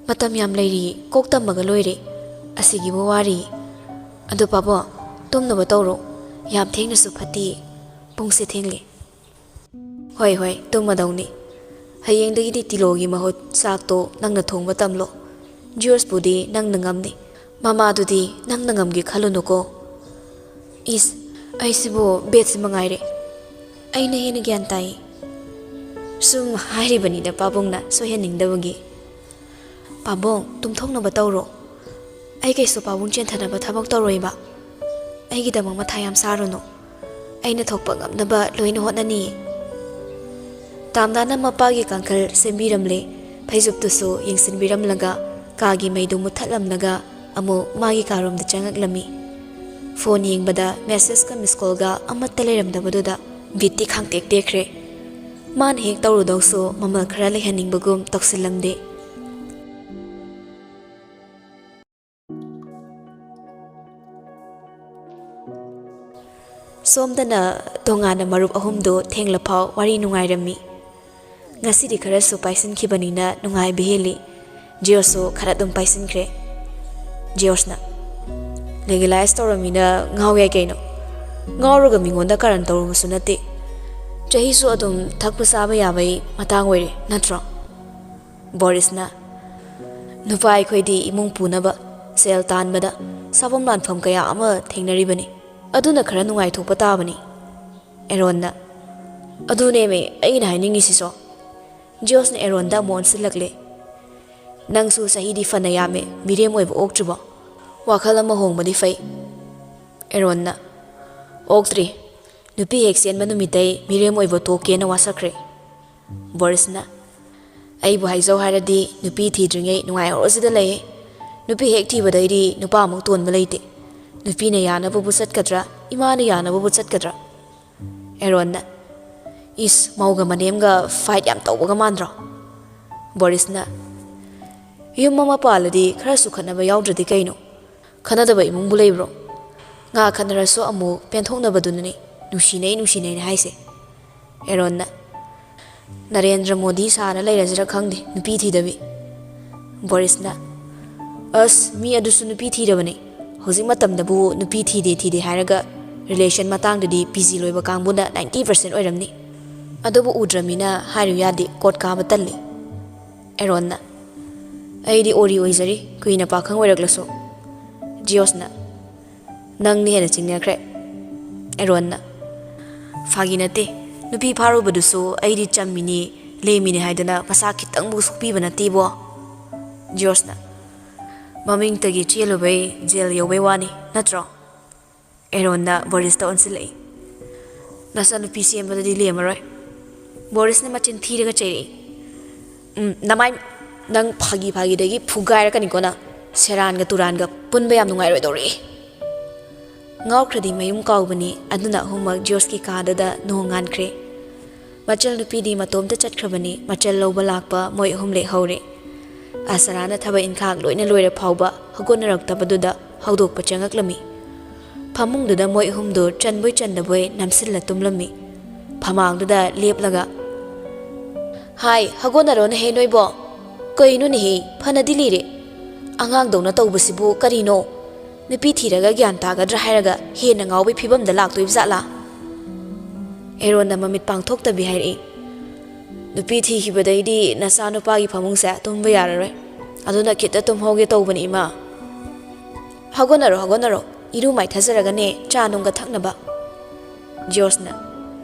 "ꯃꯇꯝ ꯌꯥꯝ ꯂꯩꯔꯤ, ꯀꯣꯛ ꯇꯝꯃꯒ ꯂꯣꯏꯔꯦ꯫ ꯑꯁꯤꯒꯤꯕꯨ ꯋꯥꯔꯤ꯫ ꯑꯗꯨ ꯄꯥꯕꯨꯡ, ꯇꯨꯝꯅꯕ ꯇꯧꯔꯣ꯫ ꯌꯥꯝ ꯊꯦꯡꯅꯁꯨ ꯐꯠꯇꯦ꯫ ꯄꯨꯡꯁꯦ ꯊꯦꯡꯂꯦ꯫" "ꯍꯣꯏ, ꯍꯣꯏ, ꯇꯨꯝꯃꯗꯧꯅꯤ꯫ ꯍꯌꯦꯡꯗꯒꯤꯗꯤ ꯇꯤꯂꯣꯒꯤ ꯃꯍꯨꯠ ꯆꯥꯛꯇꯣ ꯅꯪꯅ ꯊꯣꯡꯕ ꯇꯝꯂꯣ꯫ ꯖꯤꯌꯣꯁꯄꯨꯗꯤ ꯅꯪꯅ ꯉꯝꯅꯤ꯫ ꯃꯃꯥꯗꯨꯗꯤ ꯅꯪꯅ ꯉꯝꯒꯦ ꯈꯜꯂꯨꯅꯨꯀꯣ꯫" "ꯏꯁ, ꯑꯩꯁꯤꯕꯨ ꯕꯦꯠꯁꯤ ꯃꯉꯥꯏꯔꯦ꯫ ꯑꯩꯅ ꯍꯦꯟꯅ ꯒ꯭ꯌꯥꯟ ꯇꯥꯏ꯫" "ꯁꯨꯝ ꯍꯥꯏꯔꯤꯕꯅꯤꯗ ꯄꯥꯕꯨꯡꯅ ꯁꯣꯏꯍꯟꯅꯤꯡꯗꯕꯒꯤ꯫" "ꯄꯥꯕꯨꯡ, ꯇꯨꯝꯊꯣꯛꯅꯕ ꯇꯧꯔꯣ꯫ ꯑꯩ ꯀꯩꯁꯨ ꯄꯥꯕꯨꯡ ꯆꯦꯟꯊꯅꯕ ꯊꯕꯛ ꯇꯧꯔꯣꯏꯕ꯫ ꯑꯩꯒꯤꯗꯃꯛ ꯃꯊꯥ ꯌꯥꯝ ꯁꯥꯔꯨꯅꯨ꯫ ꯑꯩꯅ ꯊꯣꯛꯄ ꯉꯝꯅꯕ ꯂꯣꯏꯅ ꯍꯣꯠꯅꯅꯤꯌꯦ꯫" ꯇꯥꯝꯅꯥꯅ ꯃꯄꯥꯒꯤ ꯀꯥꯡꯈꯜ ꯁꯦꯝꯕꯤꯔꯝꯂꯦ꯫ ꯐꯩꯖꯨꯞꯇꯨꯁꯨ ꯌꯦꯡꯁꯤꯟꯕꯤꯔꯝꯂꯒ ꯀꯥꯒꯤ ꯃꯩꯗꯨ ꯃꯨꯠꯊꯠꯂꯝꯂꯒ ꯑꯃꯨꯛ ꯃꯥꯒꯤ ꯀꯥꯔꯣꯝꯗ ꯆꯪꯉꯛꯂꯝꯃꯤ꯫ ꯐꯣꯟ ꯌꯦꯡꯕꯗ ꯃꯦꯁꯦꯖꯀ ꯃꯤꯁ ꯀꯣꯜꯒ ꯑꯃꯠꯇ ꯂꯩꯔꯝꯗꯕꯗꯨꯗ ꯕꯤꯠꯇꯤ ꯈꯥꯡꯇꯦꯛ ꯇꯦꯛꯈ꯭ꯔꯦ꯫ ꯃꯥꯅ ꯍꯦꯛ ꯇꯧꯔꯨꯗꯧꯁꯨ ꯃꯃꯜ ꯈꯔ ꯂꯩꯍꯟꯅꯤꯡꯕꯒꯨꯝ ꯇꯧꯁꯤꯜꯂꯝꯗꯦ꯫ ꯁꯣꯝꯗꯅ ꯇꯣꯉꯥꯟꯅ ꯃꯔꯨꯞ ꯑꯍꯨꯝꯗꯨ ꯊꯦꯡꯂꯐꯥꯎ ꯋꯥꯔꯤ ꯅꯨꯡꯉꯥꯏꯔꯝꯃꯤ꯫ ꯉꯁꯤꯗꯤ ꯈꯔꯁꯨ ꯄꯥꯏꯁꯤꯟꯈꯤꯕꯅꯤꯅ ꯅꯨꯡꯉꯥꯏꯕ ꯍꯦꯜꯂꯤ꯫ ꯖꯤꯌꯣꯁꯁꯨ ꯈꯔ ꯑꯗꯨꯝ ꯄꯥꯏꯁꯤꯟꯈ꯭ꯔꯦ꯫ ꯖꯤꯌꯣꯁꯅ, "ꯂꯤꯒꯦꯂꯥꯏꯁ ꯇꯧꯔꯝꯃꯤꯅ ꯉꯥꯎ ꯌꯥꯏ ꯀꯩꯅꯣ꯫ ꯉꯥꯎꯔꯒ ꯃꯤꯉꯣꯟꯗ ꯀꯥꯔꯟ ꯇꯧꯔꯨꯕꯁꯨ ꯅꯠꯇꯦ꯫ ꯆꯍꯤꯁꯨ ꯑꯗꯨꯝ ꯊꯛꯄ ꯆꯥꯕ ꯌꯥꯕꯩ ꯃꯇꯥꯡ ꯑꯣꯏꯔꯦ ꯅꯠꯇ꯭ꯔꯣ?" ꯕꯣꯔꯤꯁꯅ, "ꯅꯨꯄꯥ ꯑꯩꯈꯣꯏꯗꯤ ꯏꯃꯨꯡ ꯄꯨꯅꯕ ꯁꯦꯜ ꯇꯥꯟꯕꯗ ꯁꯥꯐꯝ ꯂꯥꯟꯐꯝ ꯀꯌꯥ ꯑꯃ ꯊꯦꯡꯅꯔꯤꯕꯅꯤ꯫ ꯑꯗꯨꯅ ꯈꯔ ꯅꯨꯡꯉꯥꯏꯊꯣꯛꯄ ꯇꯥꯕꯅꯤ꯫" ꯑꯦꯔꯣꯟꯅ, "ꯑꯗꯨꯅꯦꯃꯦ ꯑꯩꯅ ꯍꯥꯏꯅꯤꯡꯉꯤꯁꯤꯁꯨ꯫" ꯖꯤꯌꯣꯁꯅ ꯑꯦꯔꯣꯟꯗ ꯑꯃꯨꯛ ꯑꯣꯟꯁꯤꯜꯂꯛꯂꯦ꯫ "ꯅꯪꯁꯨ ꯆꯍꯤꯗꯤ ꯐꯅ ꯌꯥꯝꯃꯦ, ꯃꯤꯔꯦꯝ ꯑꯣꯏꯕ ꯑꯣꯛꯇ꯭ꯔꯤꯕꯣ? ꯋꯥꯈꯜ ꯑꯃ ꯍꯣꯡꯕꯗꯤ ꯐꯩ꯫" ꯑꯦꯔꯣꯟꯅ, "ꯑꯣꯛꯇ꯭ꯔꯤ꯫ ꯅꯨꯄꯤ ꯍꯦꯛ ꯆꯦꯟꯕ ꯅꯨꯃꯤꯠꯇꯩ ꯃꯤꯔꯦꯝ ꯑꯣꯏꯕ ꯇꯣꯛꯀꯦꯅ ꯋꯥꯁꯛꯈ꯭ꯔꯦ꯫" ꯕꯣꯔꯤꯁꯅ, "ꯑꯩꯕꯨ ꯍꯥꯏꯖꯧ ꯍꯥꯏꯔꯗꯤ ꯅꯨꯄꯤ ꯊꯤꯗ꯭ꯔꯤꯉꯩ ꯅꯨꯡꯉꯥꯏꯍꯧꯔꯁꯤꯗ ꯂꯩꯌꯦ꯫ ꯅꯨꯄꯤ ꯍꯦꯛ ꯊꯤꯕꯗꯩꯗꯤ ꯅꯨꯄꯥ ꯑꯃꯨꯛ ꯇꯣꯟꯕ ꯂꯩꯇꯦ꯫ ꯅꯨꯄꯤꯅ ꯌꯥꯅꯕꯕꯨ ꯆꯠꯀꯗ꯭ꯔꯥ, ꯏꯃꯥꯅ ꯌꯥꯅꯕꯕꯨ ꯆꯠꯀꯗ꯭ꯔꯥ?" ꯑꯦꯔꯣꯟꯅ, "ꯏꯁ, ꯃꯧꯒ ꯃꯅꯦꯝꯒ ꯐꯥꯏꯠ ꯌꯥꯝ ꯇꯧꯕꯒ ꯃꯥꯟꯗ꯭ꯔꯣ?" ꯕꯣꯔꯤꯁꯅ, "ꯌꯨꯝ ꯑꯃ ꯄꯥꯜꯂꯗꯤ ꯈꯔꯁꯨ ꯈꯠꯅꯕ ꯌꯥꯎꯗ꯭ꯔꯗꯤ ꯀꯩꯅꯣ? ꯈꯟꯅꯗꯕ ꯏꯃꯨꯡꯕꯨ ꯂꯩꯕ꯭ꯔꯣ? ꯉꯥ ꯈꯟꯅꯔꯁꯨ ꯑꯃꯨꯛ ꯄꯦꯟꯊꯣꯛꯅꯕꯗꯨꯅꯅꯦ ꯅꯨꯡꯁꯤꯅꯩ ꯅꯨꯡꯁꯤꯅꯩꯅ ꯍꯥꯏꯁꯦ꯫ ꯑꯦꯔꯣꯟꯅ, "ꯅꯔꯦꯟꯗ꯭ꯔ ꯃꯣꯗꯤ ꯁꯥꯔ ꯂꯩꯔꯁꯤꯔ ꯈꯪꯗꯦ, ꯅꯨꯄꯤ ꯊꯤꯗꯕꯤ꯫" ꯕꯣꯔꯤꯁꯅ, "ꯑꯁ, ꯃꯤ ꯑꯗꯨꯁꯨ ꯅꯨꯄꯤ ꯊꯤꯔꯕꯅꯦ꯫ ꯍꯧꯖꯤꯛ ꯃꯇꯝꯗꯕꯨ ꯅꯨꯄꯤ ꯊꯤꯗꯦ ꯊꯤꯗꯦ ꯍꯥꯏꯔꯒ relation ꯃꯇꯥꯡꯗꯗꯤ ꯄꯤ ꯖꯤ ꯂꯣꯏꯕ ꯀꯥꯡꯕꯨꯅ ninety percent ꯑꯣꯏꯔꯝꯅꯤ꯫ ꯑꯗꯨꯕꯨ ꯎꯗ꯭ꯔꯃꯤꯅ ꯍꯥꯏꯔꯨ ꯌꯥꯗꯦ, ꯀꯣꯔꯠ ꯀꯥꯕ ꯇꯜꯂꯤ꯫" ꯑꯦꯔꯣꯟꯅ, "ꯑꯩꯗꯤ ꯑꯣꯔꯤ ꯑꯣꯏꯖꯔꯤ, ꯀꯨꯏꯅ ꯄꯥꯈꯪ ꯑꯣꯏꯔꯛꯂꯁꯨ꯫" ꯖꯤꯌꯣꯁꯅ, "ꯅꯪꯅ ꯍꯦꯟꯅ ꯆꯤꯡꯅꯈ꯭ꯔꯦ꯫" ꯑꯦꯔꯣꯟꯅ, "ꯐꯥꯒꯤ ꯅꯠꯇꯦ, ꯅꯨꯄꯤ ꯐꯥꯔꯨꯕꯗꯨꯁꯨ ꯑꯩꯗꯤ ꯆꯝꯃꯤꯅꯤ, ꯂꯦꯝꯃꯤꯅꯤ ꯍꯥꯏꯗꯅ ꯃꯁꯥ ꯈꯤꯇꯪꯕꯨ ꯁꯣꯛꯄꯤꯕ ꯅꯠꯇꯦꯕꯣ꯫" ꯖꯤꯌꯣꯁꯅ, "ꯃꯃꯤꯡꯇꯒꯤ ꯆꯦꯜꯂꯨꯕꯩ ꯖꯦꯜ ꯌꯧꯕꯩ ꯋꯥꯅꯤ, ꯅꯠꯇ꯭ꯔꯣ?" ꯑꯦꯔꯣꯟꯅ ꯕꯣꯔꯤꯁꯇ ꯑꯣꯟꯁꯤꯜꯂꯛꯏ꯫ "ꯅꯆꯥꯅꯨꯄꯤ ꯁꯦꯝꯕꯗꯗꯤ ꯂꯦꯝꯃꯔꯣꯏ꯫" ꯕꯣꯔꯤꯁꯅ ꯃꯆꯤꯟ ꯊꯤꯔꯒ ꯆꯩꯔꯛꯏ꯫ "ꯎꯝ, ꯅꯃꯥꯏ, ꯅꯪ ꯐꯥꯒꯤ ꯐꯥꯒꯤꯗꯒꯤ ꯐꯨꯒꯥꯏꯔꯛꯀꯅꯤꯀꯣ ꯅꯪ꯫ ꯁꯦꯔꯥꯟꯒ ꯇꯨꯔꯥꯟꯒ ꯄꯨꯟꯕ ꯌꯥꯝ ꯅꯨꯡꯉꯥꯏꯔꯣꯏꯗꯧꯔꯤ꯫" ꯉꯥꯎꯈ꯭ꯔꯗꯤ ꯃꯌꯨꯝ ꯀꯥꯎꯕꯅꯤ, ꯑꯗꯨꯅ ꯑꯍꯨꯝꯃꯛ ꯖꯣꯁꯀꯤ ꯀꯥꯗꯨꯗ ꯅꯣꯡ ꯉꯥꯟꯈ꯭ꯔꯦ꯫ ꯃꯆꯜ ꯅꯨꯄꯤꯗꯤ ꯃꯇꯣꯝꯇ ꯆꯠꯈ꯭ꯔꯕꯅꯤ, ꯃꯆꯜ ꯂꯧꯕ ꯂꯥꯛꯄ ꯃꯣꯏ ꯑꯍꯨꯝ ꯂꯦꯛꯍꯧꯔꯦ꯫ ꯑꯁꯔꯥꯅ ꯊꯕꯛ ꯏꯟꯈꯥꯡ ꯂꯣꯏꯅ ꯂꯣꯏꯔ ꯐꯥꯎꯕ ꯍꯧꯒꯠꯅꯔꯛꯇꯕꯗꯨꯗ ꯍꯧꯗꯣꯛꯄ ꯆꯪꯉꯛꯂꯝꯃꯤ꯫ ꯐꯃꯨꯡꯗꯨꯗ ꯃꯣꯏ ꯑꯍꯨꯝꯗꯨ ꯆꯟꯕꯣꯏ ꯆꯟꯗꯕꯣꯏ ꯅꯝꯁꯤꯜꯂ ꯇꯨꯝꯂꯝꯃꯤ꯫ ꯐꯃꯥꯡꯗꯨꯗ ꯂꯦꯞꯂꯒ, "ꯍꯥꯏ, ꯍꯧꯒꯠꯅꯔꯣꯅꯦꯍꯦ ꯅꯣꯏꯕꯣ꯫ ꯀꯩꯅꯣꯅꯦꯍꯦ, ꯐꯅꯗꯤ ꯂꯤꯔꯦ꯫ ꯑꯉꯥꯡꯗꯧꯅ ꯇꯧꯕꯁꯤꯕꯨ ꯀꯔꯤꯅꯣ? ꯅꯨꯄꯤ ꯊꯤꯔꯒ ꯒ꯭ꯌꯥꯟ ꯇꯥꯒꯗ꯭ꯔꯥ ꯍꯥꯏꯔꯒ ꯍꯦꯟꯅ ꯉꯥꯎꯕꯩ ꯐꯤꯕꯝꯗ ꯂꯥꯛꯇꯣꯏꯕ ꯖꯥꯠꯂꯥ?" ꯑꯦꯔꯣꯟꯅ ꯃꯃꯤꯠ ꯄꯥꯡꯊꯣꯛꯇꯕꯤ ꯍꯥꯏꯔꯛꯏ, "ꯅꯨꯄꯤ ꯊꯤꯈꯤꯕꯗꯩꯗꯤ ꯅꯆꯥ ꯅꯨꯄꯥꯒꯤ ꯐꯃꯨꯡꯁꯦ ꯇꯨꯝꯕ ꯌꯥꯔꯔꯣꯏ꯫ ꯑꯗꯨꯅ ꯈꯤꯠꯇ ꯇꯨꯝꯍꯧꯒꯦ ꯇꯧꯕꯅꯤ, ꯏꯃꯥ꯫" "ꯍꯧꯒꯠꯅꯔꯣ, ꯍꯧꯒꯠꯅꯔꯣ꯫ ꯏꯔꯨ ꯃꯥꯏꯊꯖꯔꯒꯅꯦ ꯆꯥ ꯅꯨꯡꯒ ꯊꯛꯅꯕ꯫" ꯖꯤꯌꯣꯁꯅ,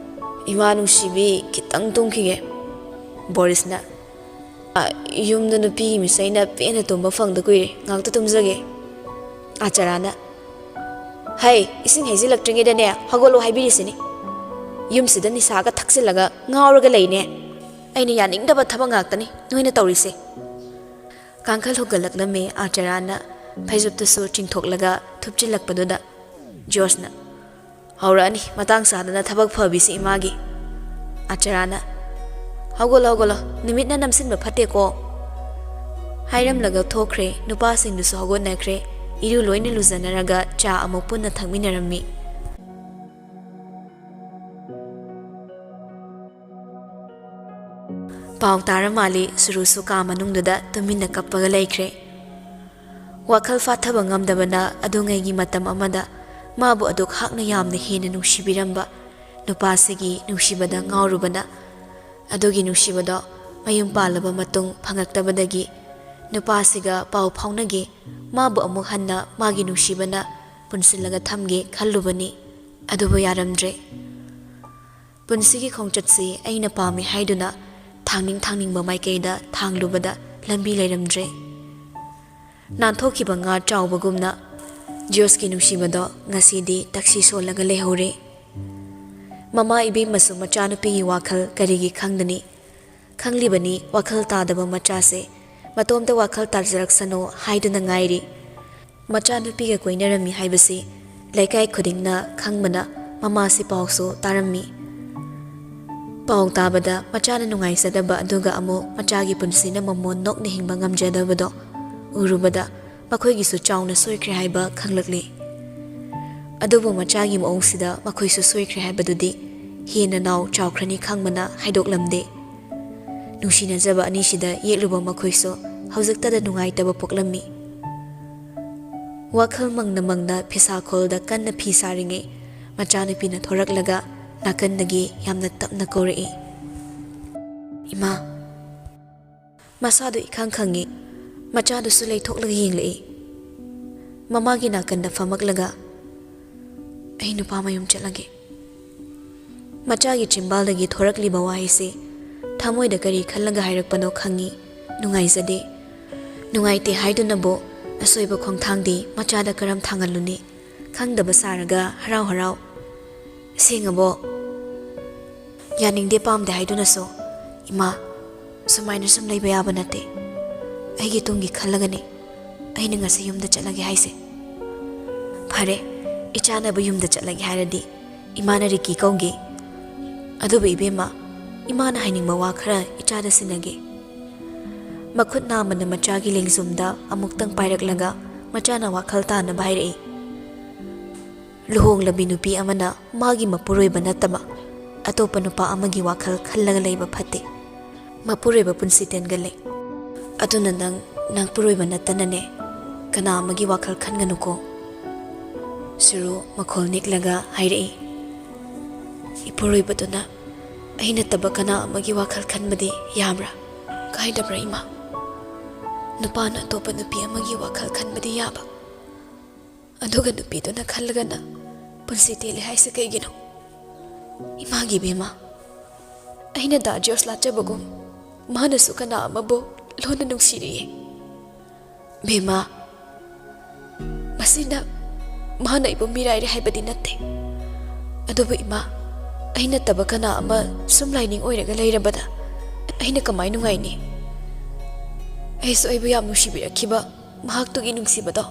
"ꯏꯃꯥ ꯅꯨꯡꯁꯤꯕꯤ, ꯈꯤꯇꯪ ꯇꯨꯝꯈꯤꯒꯦ꯫" ꯕꯣꯔꯤꯁꯅ, "ꯑ, ꯌꯨꯝꯗ ꯅꯨꯄꯤꯒꯤ ꯃꯤꯁꯩꯅ ꯄꯦꯟꯅ ꯇꯨꯝꯕ ꯐꯪꯗ ꯀꯨꯏꯔꯦ꯫ ꯉꯥꯛꯇ ꯇꯨꯝꯖꯒꯦ꯫" ꯑꯥꯆꯥꯔꯥꯅ, "ꯍꯩ, ꯏꯁꯤꯡ ꯍꯩꯖꯤꯜꯂꯛꯇ꯭ꯔꯤꯉꯩꯗꯅꯦ ꯍꯧꯒꯠꯂꯣ ꯍꯥꯏꯕꯤꯔꯤꯁꯤꯅꯤ꯫ ꯌꯨꯝꯁꯤꯗ ꯅꯤꯁꯥꯒ ꯊꯛꯆꯤꯜꯂꯒ ꯉꯥꯎꯔꯒ ꯂꯩꯅꯦ꯫ ꯑꯩꯅ ꯌꯥꯅꯤꯡꯗꯕ ꯊꯕꯛ ꯉꯥꯛꯇꯅꯤ ꯅꯣꯏꯅ ꯇꯧꯔꯤꯁꯦ꯫" ꯀꯥꯡꯈꯜ ꯍꯨꯒꯠꯂꯛꯂꯝꯃꯤ꯫ ꯑꯥꯆꯥꯔꯥꯅ ꯐꯩꯖꯨꯞꯇꯨꯁꯨ ꯆꯤꯡꯊꯣꯛꯂꯒ ꯊꯨꯞꯆꯤꯜꯂꯛꯄꯗꯨꯗ ꯖꯣꯁꯅ, "ꯍꯧꯔꯛꯑꯅꯤ ꯃꯇꯥꯡ ꯆꯥꯗꯅ ꯊꯕꯛ ꯐꯕꯤꯁꯤ ꯏꯃꯥꯒꯤ꯫" ꯑꯥꯆꯥꯔꯥꯅ, "ꯍꯧꯒꯠꯂꯣ, ꯍꯧꯒꯠꯂꯣ, ꯅꯨꯃꯤꯠꯅ ꯅꯝꯁꯤꯟꯕ ꯐꯠꯇꯦꯀꯣ꯫" ꯍꯥꯏꯔꯝꯂꯒ ꯊꯣꯛꯈ꯭ꯔꯦ꯫ ꯅꯨꯄꯥꯁꯤꯡꯗꯨꯁꯨ ꯍꯧꯒꯠꯅꯈ꯭ꯔꯦ꯫ ꯏꯔꯨ ꯂꯣꯏꯅ ꯂꯨꯖꯅꯔꯒ ꯆꯥ ꯑꯃꯨꯛ ꯄꯨꯟꯅ ꯊꯛꯃꯤꯟꯅꯔꯝꯃꯤ꯫ ꯄꯥꯎ ꯇꯥꯔ ꯃꯥꯜꯂꯤ, ꯁꯨꯔꯨꯁꯨ ꯀꯥ ꯃꯅꯨꯡꯗꯨꯗ ꯇꯨꯃꯤꯟꯅ ꯀꯞꯄꯒ ꯂꯩꯈ꯭ꯔꯦ꯫ ꯋꯥꯈꯜ ꯐꯥꯊꯕ ꯉꯝꯗꯕꯅ ꯑꯗꯨꯉꯩꯒꯤ ꯃꯇꯝ ꯑꯃꯗ ꯃꯥꯕꯨ ꯑꯗꯨꯛ ꯍꯥꯛꯅ ꯌꯥꯝꯅ ꯍꯦꯟꯅ ꯅꯨꯡꯁꯤꯕꯤꯔꯝꯕ ꯅꯨꯄꯥꯁꯤꯒꯤ ꯅꯨꯡꯁꯤꯕꯗ ꯉꯥꯎꯔꯨꯕꯅ, ꯑꯗꯨꯒꯤ ꯅꯨꯡꯁꯤꯕꯗꯣ ꯃꯌꯨꯝ ꯄꯥꯜꯂꯕ ꯃꯇꯨꯡ ꯐꯪꯉꯛꯇꯕꯗꯒꯤ ꯅꯨꯄꯥꯁꯤꯒ ꯄꯥꯎ ꯐꯥꯎꯅꯒꯦ, ꯃꯥꯕꯨ ꯑꯃꯨꯛ ꯍꯟꯅ ꯃꯥꯒꯤ ꯅꯨꯡꯁꯤꯕꯅ ꯄꯨꯟꯁꯤꯜꯂꯒ ꯊꯝꯒꯦ ꯈꯜꯂꯨꯕꯅꯤ꯫ ꯑꯗꯨꯕꯨ ꯌꯥꯔꯝꯗ꯭ꯔꯦ꯫ ꯄꯨꯟꯁꯤꯒꯤ ꯈꯣꯡꯆꯠꯁꯤ ꯑꯩꯅ ꯄꯥꯝꯃꯤ ꯍꯥꯏꯗꯨꯅ ꯊꯥꯡꯅꯤꯡ ꯊꯥꯡꯅꯤꯡꯕ ꯃꯥꯏꯀꯩꯗ ꯊꯥꯡꯂꯨꯕꯗ ꯂꯝꯕꯤ ꯂꯩꯔꯝꯗ꯭ꯔꯦ꯫ ꯅꯥꯟꯊꯣꯛꯈꯤꯕ ꯉꯥ ꯆꯥꯎꯕꯒꯨꯝꯅ ꯖꯣꯁꯀꯤ ꯅꯨꯡꯁꯤꯕꯗꯣ ꯉꯁꯤꯗꯤ ꯇꯛꯁꯤ ꯁꯣꯜꯂꯒ ꯂꯩꯍꯧꯔꯦ꯫ ꯃꯃꯥ ꯏꯕꯦꯝꯃꯁꯨ ꯃꯆꯥꯅꯨꯄꯤꯒꯤ ꯋꯥꯈꯜ ꯀꯔꯤꯒꯤ ꯈꯪꯗꯅꯤ? ꯈꯪꯂꯤꯕꯅꯤ ꯋꯥꯈꯜ ꯇꯥꯗꯕ ꯃꯆꯥꯁꯦ꯫ ꯃꯇꯣꯝꯇ ꯋꯥꯈꯜ ꯇꯥꯖꯔꯛꯁꯅꯨ ꯍꯥꯏꯗꯨꯅ ꯉꯥꯏꯔꯤ꯫ ꯃꯆꯥꯅꯨꯄꯤꯒ ꯀꯣꯏꯅꯔꯝꯃꯤ ꯍꯥꯏꯕꯁꯤ ꯂꯩꯀꯥꯏ ꯈꯨꯗꯤꯡꯅ ꯈꯪꯕꯅ ꯃꯃꯥꯁꯤ ꯄꯥꯎꯁꯨ ꯇꯥꯔꯝꯃꯤ꯫ ꯄꯥꯎ ꯇꯥꯕꯗ ꯃꯆꯥꯅ ꯅꯨꯡꯉꯥꯏꯖꯗꯕ, ꯑꯗꯨꯒ ꯑꯃꯨꯛ ꯃꯆꯥꯒꯤ ꯄꯨꯟꯁꯤꯅ ꯃꯃꯣꯟ ꯅꯣꯛꯅ ꯍꯤꯡꯕ ꯉꯝꯖꯗꯕꯗꯣ ꯎꯔꯨꯕꯗ ꯃꯈꯣꯏꯒꯤꯁꯨ ꯆꯥꯎꯅ ꯁꯣꯏꯈ꯭ꯔꯦ ꯍꯥꯏꯕ ꯈꯪꯂꯛꯂꯤ꯫ ꯑꯗꯨꯕꯨ ꯃꯆꯥꯒꯤ ꯃꯑꯣꯡꯁꯤꯗ ꯃꯈꯣꯏꯁꯨ ꯁꯣꯏꯈ꯭ꯔꯦ ꯍꯥꯏꯕꯗꯨꯗꯤ ꯍꯦꯟꯅ ꯅꯥꯎ ꯆꯥꯎꯈ꯭ꯔꯅꯤ ꯈꯪꯕꯅ ꯍꯥꯏꯗꯣꯛꯂꯝꯗꯦ꯫ ꯅꯨꯡꯁꯤꯅꯖꯕ ꯑꯅꯤꯁꯤꯗ ꯌꯦꯛꯂꯨꯕ ꯃꯈꯣꯏꯁꯨ ꯍꯧꯖꯤꯛꯇꯗ ꯅꯨꯡꯉꯥꯏꯇꯕ ꯄꯣꯛꯂꯝꯃꯤ꯫ ꯋꯥꯈꯜ ꯃꯪꯅ ꯃꯪꯅ ꯐꯤꯁꯥꯈꯣꯜꯗ ꯀꯟꯅ ꯐꯤ ꯁꯥꯔꯤꯉꯩ ꯃꯆꯥꯅꯨꯄꯤꯅ ꯊꯣꯔꯛꯂꯒ ꯅꯥꯀꯟꯗꯒꯤ ꯌꯥꯝꯅ ꯇꯞꯅ ꯀꯧꯔꯛꯏ, "ꯏꯃꯥ!" ꯃꯁꯥꯗꯨ ꯏꯈꯪ ꯈꯪꯉꯤ꯫ ꯃꯆꯥꯗꯨꯁꯨ ꯂꯩꯊꯣꯛꯂꯒ ꯌꯦꯡꯂꯛꯏ꯫ ꯃꯃꯥꯒꯤ ꯅꯥꯀꯟꯗ ꯐꯝꯃꯛꯂꯒ, "ꯑꯩ ꯅꯨꯄꯥ ꯃꯌꯨꯝ ꯆꯠꯂꯒꯦ꯫" ꯃꯆꯥꯒꯤ ꯆꯤꯝꯕꯥꯜꯗꯒꯤ ꯊꯣꯔꯛꯂꯤꯕ ꯋꯥꯍꯩꯁꯤ ꯊꯃꯣꯏꯗ ꯀꯔꯤ ꯈꯜꯂꯒ ꯍꯥꯏꯔꯛꯄꯅꯣ ꯈꯪꯉꯤ꯫ ꯅꯨꯡꯉꯥꯏꯖꯗꯦ꯫ ꯅꯨꯡꯉꯥꯏꯇꯦ ꯍꯥꯏꯗꯨꯅꯕꯨ ꯑꯁꯣꯏꯕ ꯈꯣꯡꯊꯥꯡꯗꯤ ꯃꯆꯥꯗ ꯀꯔꯝ ꯊꯥꯡꯍꯜꯂꯨꯅꯤ? ꯈꯪꯗꯕ ꯁꯥꯔꯒ ꯍꯔꯥꯎ ꯍꯔꯥꯎ, "ꯁꯦꯡꯉꯕꯣ?" ꯌꯥꯅꯤꯡꯗꯦ ꯄꯥꯝꯗꯦ ꯍꯥꯏꯗꯨꯅꯁꯨ, "ꯏꯃꯥ, ꯁꯨꯃꯥꯏꯅ ꯁꯨꯝ ꯂꯩꯕ ꯌꯥꯕ ꯅꯠꯇꯦ꯫ ꯑꯩꯒꯤ ꯇꯨꯡꯒꯤ ꯈꯜꯂꯒꯅꯤ ꯑꯩꯅ ꯉꯁꯤ ꯌꯨꯝꯗ ꯆꯠꯂꯒꯦ ꯍꯥꯏꯁꯦ꯫" "ꯐꯔꯦ, ꯏꯆꯥꯅꯕꯨ ꯌꯨꯝꯗ ꯆꯠꯂꯒꯦ ꯍꯥꯏꯔꯗꯤ ꯏꯃꯥꯅ ꯔꯤꯀꯤ ꯀꯧꯒꯦ꯫ ꯑꯗꯨꯕꯨ ꯏꯕꯦꯝꯃ, ꯏꯃꯥꯅ ꯍꯥꯏꯅꯤꯡꯕ ꯋꯥ ꯈꯔ ꯏꯆꯥꯗ ꯁꯤꯟꯅꯒꯦ꯫" ꯃꯈꯨꯠ ꯅꯥꯝꯃꯅ ꯃꯆꯥꯒꯤ ꯂꯦꯡꯖꯨꯝꯗ ꯑꯃꯨꯛꯇꯪ ꯄꯥꯏꯔꯛꯂꯒ ꯃꯆꯥꯅ ꯋꯥꯈꯜ ꯇꯥꯅꯕ ꯍꯥꯏꯔꯛꯏ꯫ ꯂꯨꯍꯣꯡꯂꯕꯤ ꯅꯨꯄꯤ ꯑꯃꯅ ꯃꯥꯒꯤ ꯃꯄꯨꯔꯣꯏꯕ ꯅꯠꯇꯕ ꯑꯇꯣꯞꯄ ꯅꯨꯄꯥ ꯑꯃꯒꯤ ꯋꯥꯈꯜ ꯈꯜꯂꯒ ꯂꯩꯕ ꯐꯠꯇꯦ꯫ ꯃꯄꯨꯔꯣꯏꯕ ꯄꯨꯟꯁꯤ ꯇꯦꯟꯒꯜꯂꯦ꯫ ꯑꯗꯨꯅ ꯅꯪ ꯅꯄꯨꯔꯣꯏꯕ ꯅꯠꯇꯅꯅꯦ, ꯀꯅꯥ ꯑꯃꯒꯤ ꯋꯥꯈꯜ ꯈꯟꯒꯅꯨꯀꯣ꯫ ꯁꯨꯔꯨ ꯃꯈꯣꯜ ꯅꯤꯛꯂꯒ ꯍꯥꯏꯔꯛꯏ꯫ ꯏꯄꯨꯔꯣꯏꯕꯗꯨꯅ ꯑꯩ ꯅꯠꯇꯕ ꯀꯅꯥ ꯑꯃꯒꯤ ꯋꯥꯈꯜ ꯈꯟꯕꯗꯤ ꯌꯥꯕ꯭ꯔꯥ? ꯀꯥꯏꯗꯕ꯭ꯔꯥ ꯏꯃꯥ? ꯅꯨꯄꯥꯅ ꯑꯇꯣꯞꯄ ꯅꯨꯄꯤ ꯑꯃꯒꯤ ꯋꯥꯈꯜ ꯈꯟꯕꯗꯤ ꯌꯥꯕ, ꯑꯗꯨꯒ ꯅꯨꯄꯤꯗꯨꯅ ꯈꯜꯂꯒꯅ ꯄꯨꯟꯁꯤ ꯇꯦꯜꯂꯦ ꯍꯥꯏꯁꯦ ꯀꯩꯒꯤꯅꯣ? ꯏꯃꯥꯒꯤ ꯕꯦꯝꯃ, ꯑꯩꯅ ꯗꯥ ꯖꯣꯔꯖ ꯂꯥꯠꯆꯕꯒꯨꯝ ꯃꯥꯅꯁꯨ ꯀꯅꯥ ꯑꯃꯕꯨ ꯂꯣꯟꯅ ꯅꯨꯡꯁꯤꯔꯤꯌꯦ꯫ ꯕꯦꯝꯃ, ꯃꯁꯤꯅ ꯃꯍꯥꯛꯅ ꯑꯩꯕꯨ ꯃꯤꯔꯥꯏꯔꯦ ꯍꯥꯏꯕꯗꯤ ꯅꯠꯇꯦ꯫ ꯑꯗꯨꯕꯨ ꯏꯃꯥ, ꯑꯩ ꯅꯠꯇꯕ ꯀꯅꯥ ꯑꯃ ꯁꯨꯝ ꯂꯥꯏꯅꯤꯡ ꯑꯣꯏꯔꯒ ꯂꯩꯔꯕꯗ ꯑꯩꯅ ꯀꯃꯥꯏ ꯅꯨꯡꯉꯥꯏꯅꯤ? ꯑꯩꯁꯨ ꯑꯩꯕꯨ ꯌꯥꯝ ꯅꯨꯡꯁꯤꯕꯤꯔꯛꯈꯤꯕ ꯃꯍꯥꯛꯇꯨꯒꯤ ꯅꯨꯡꯁꯤꯕꯗꯣ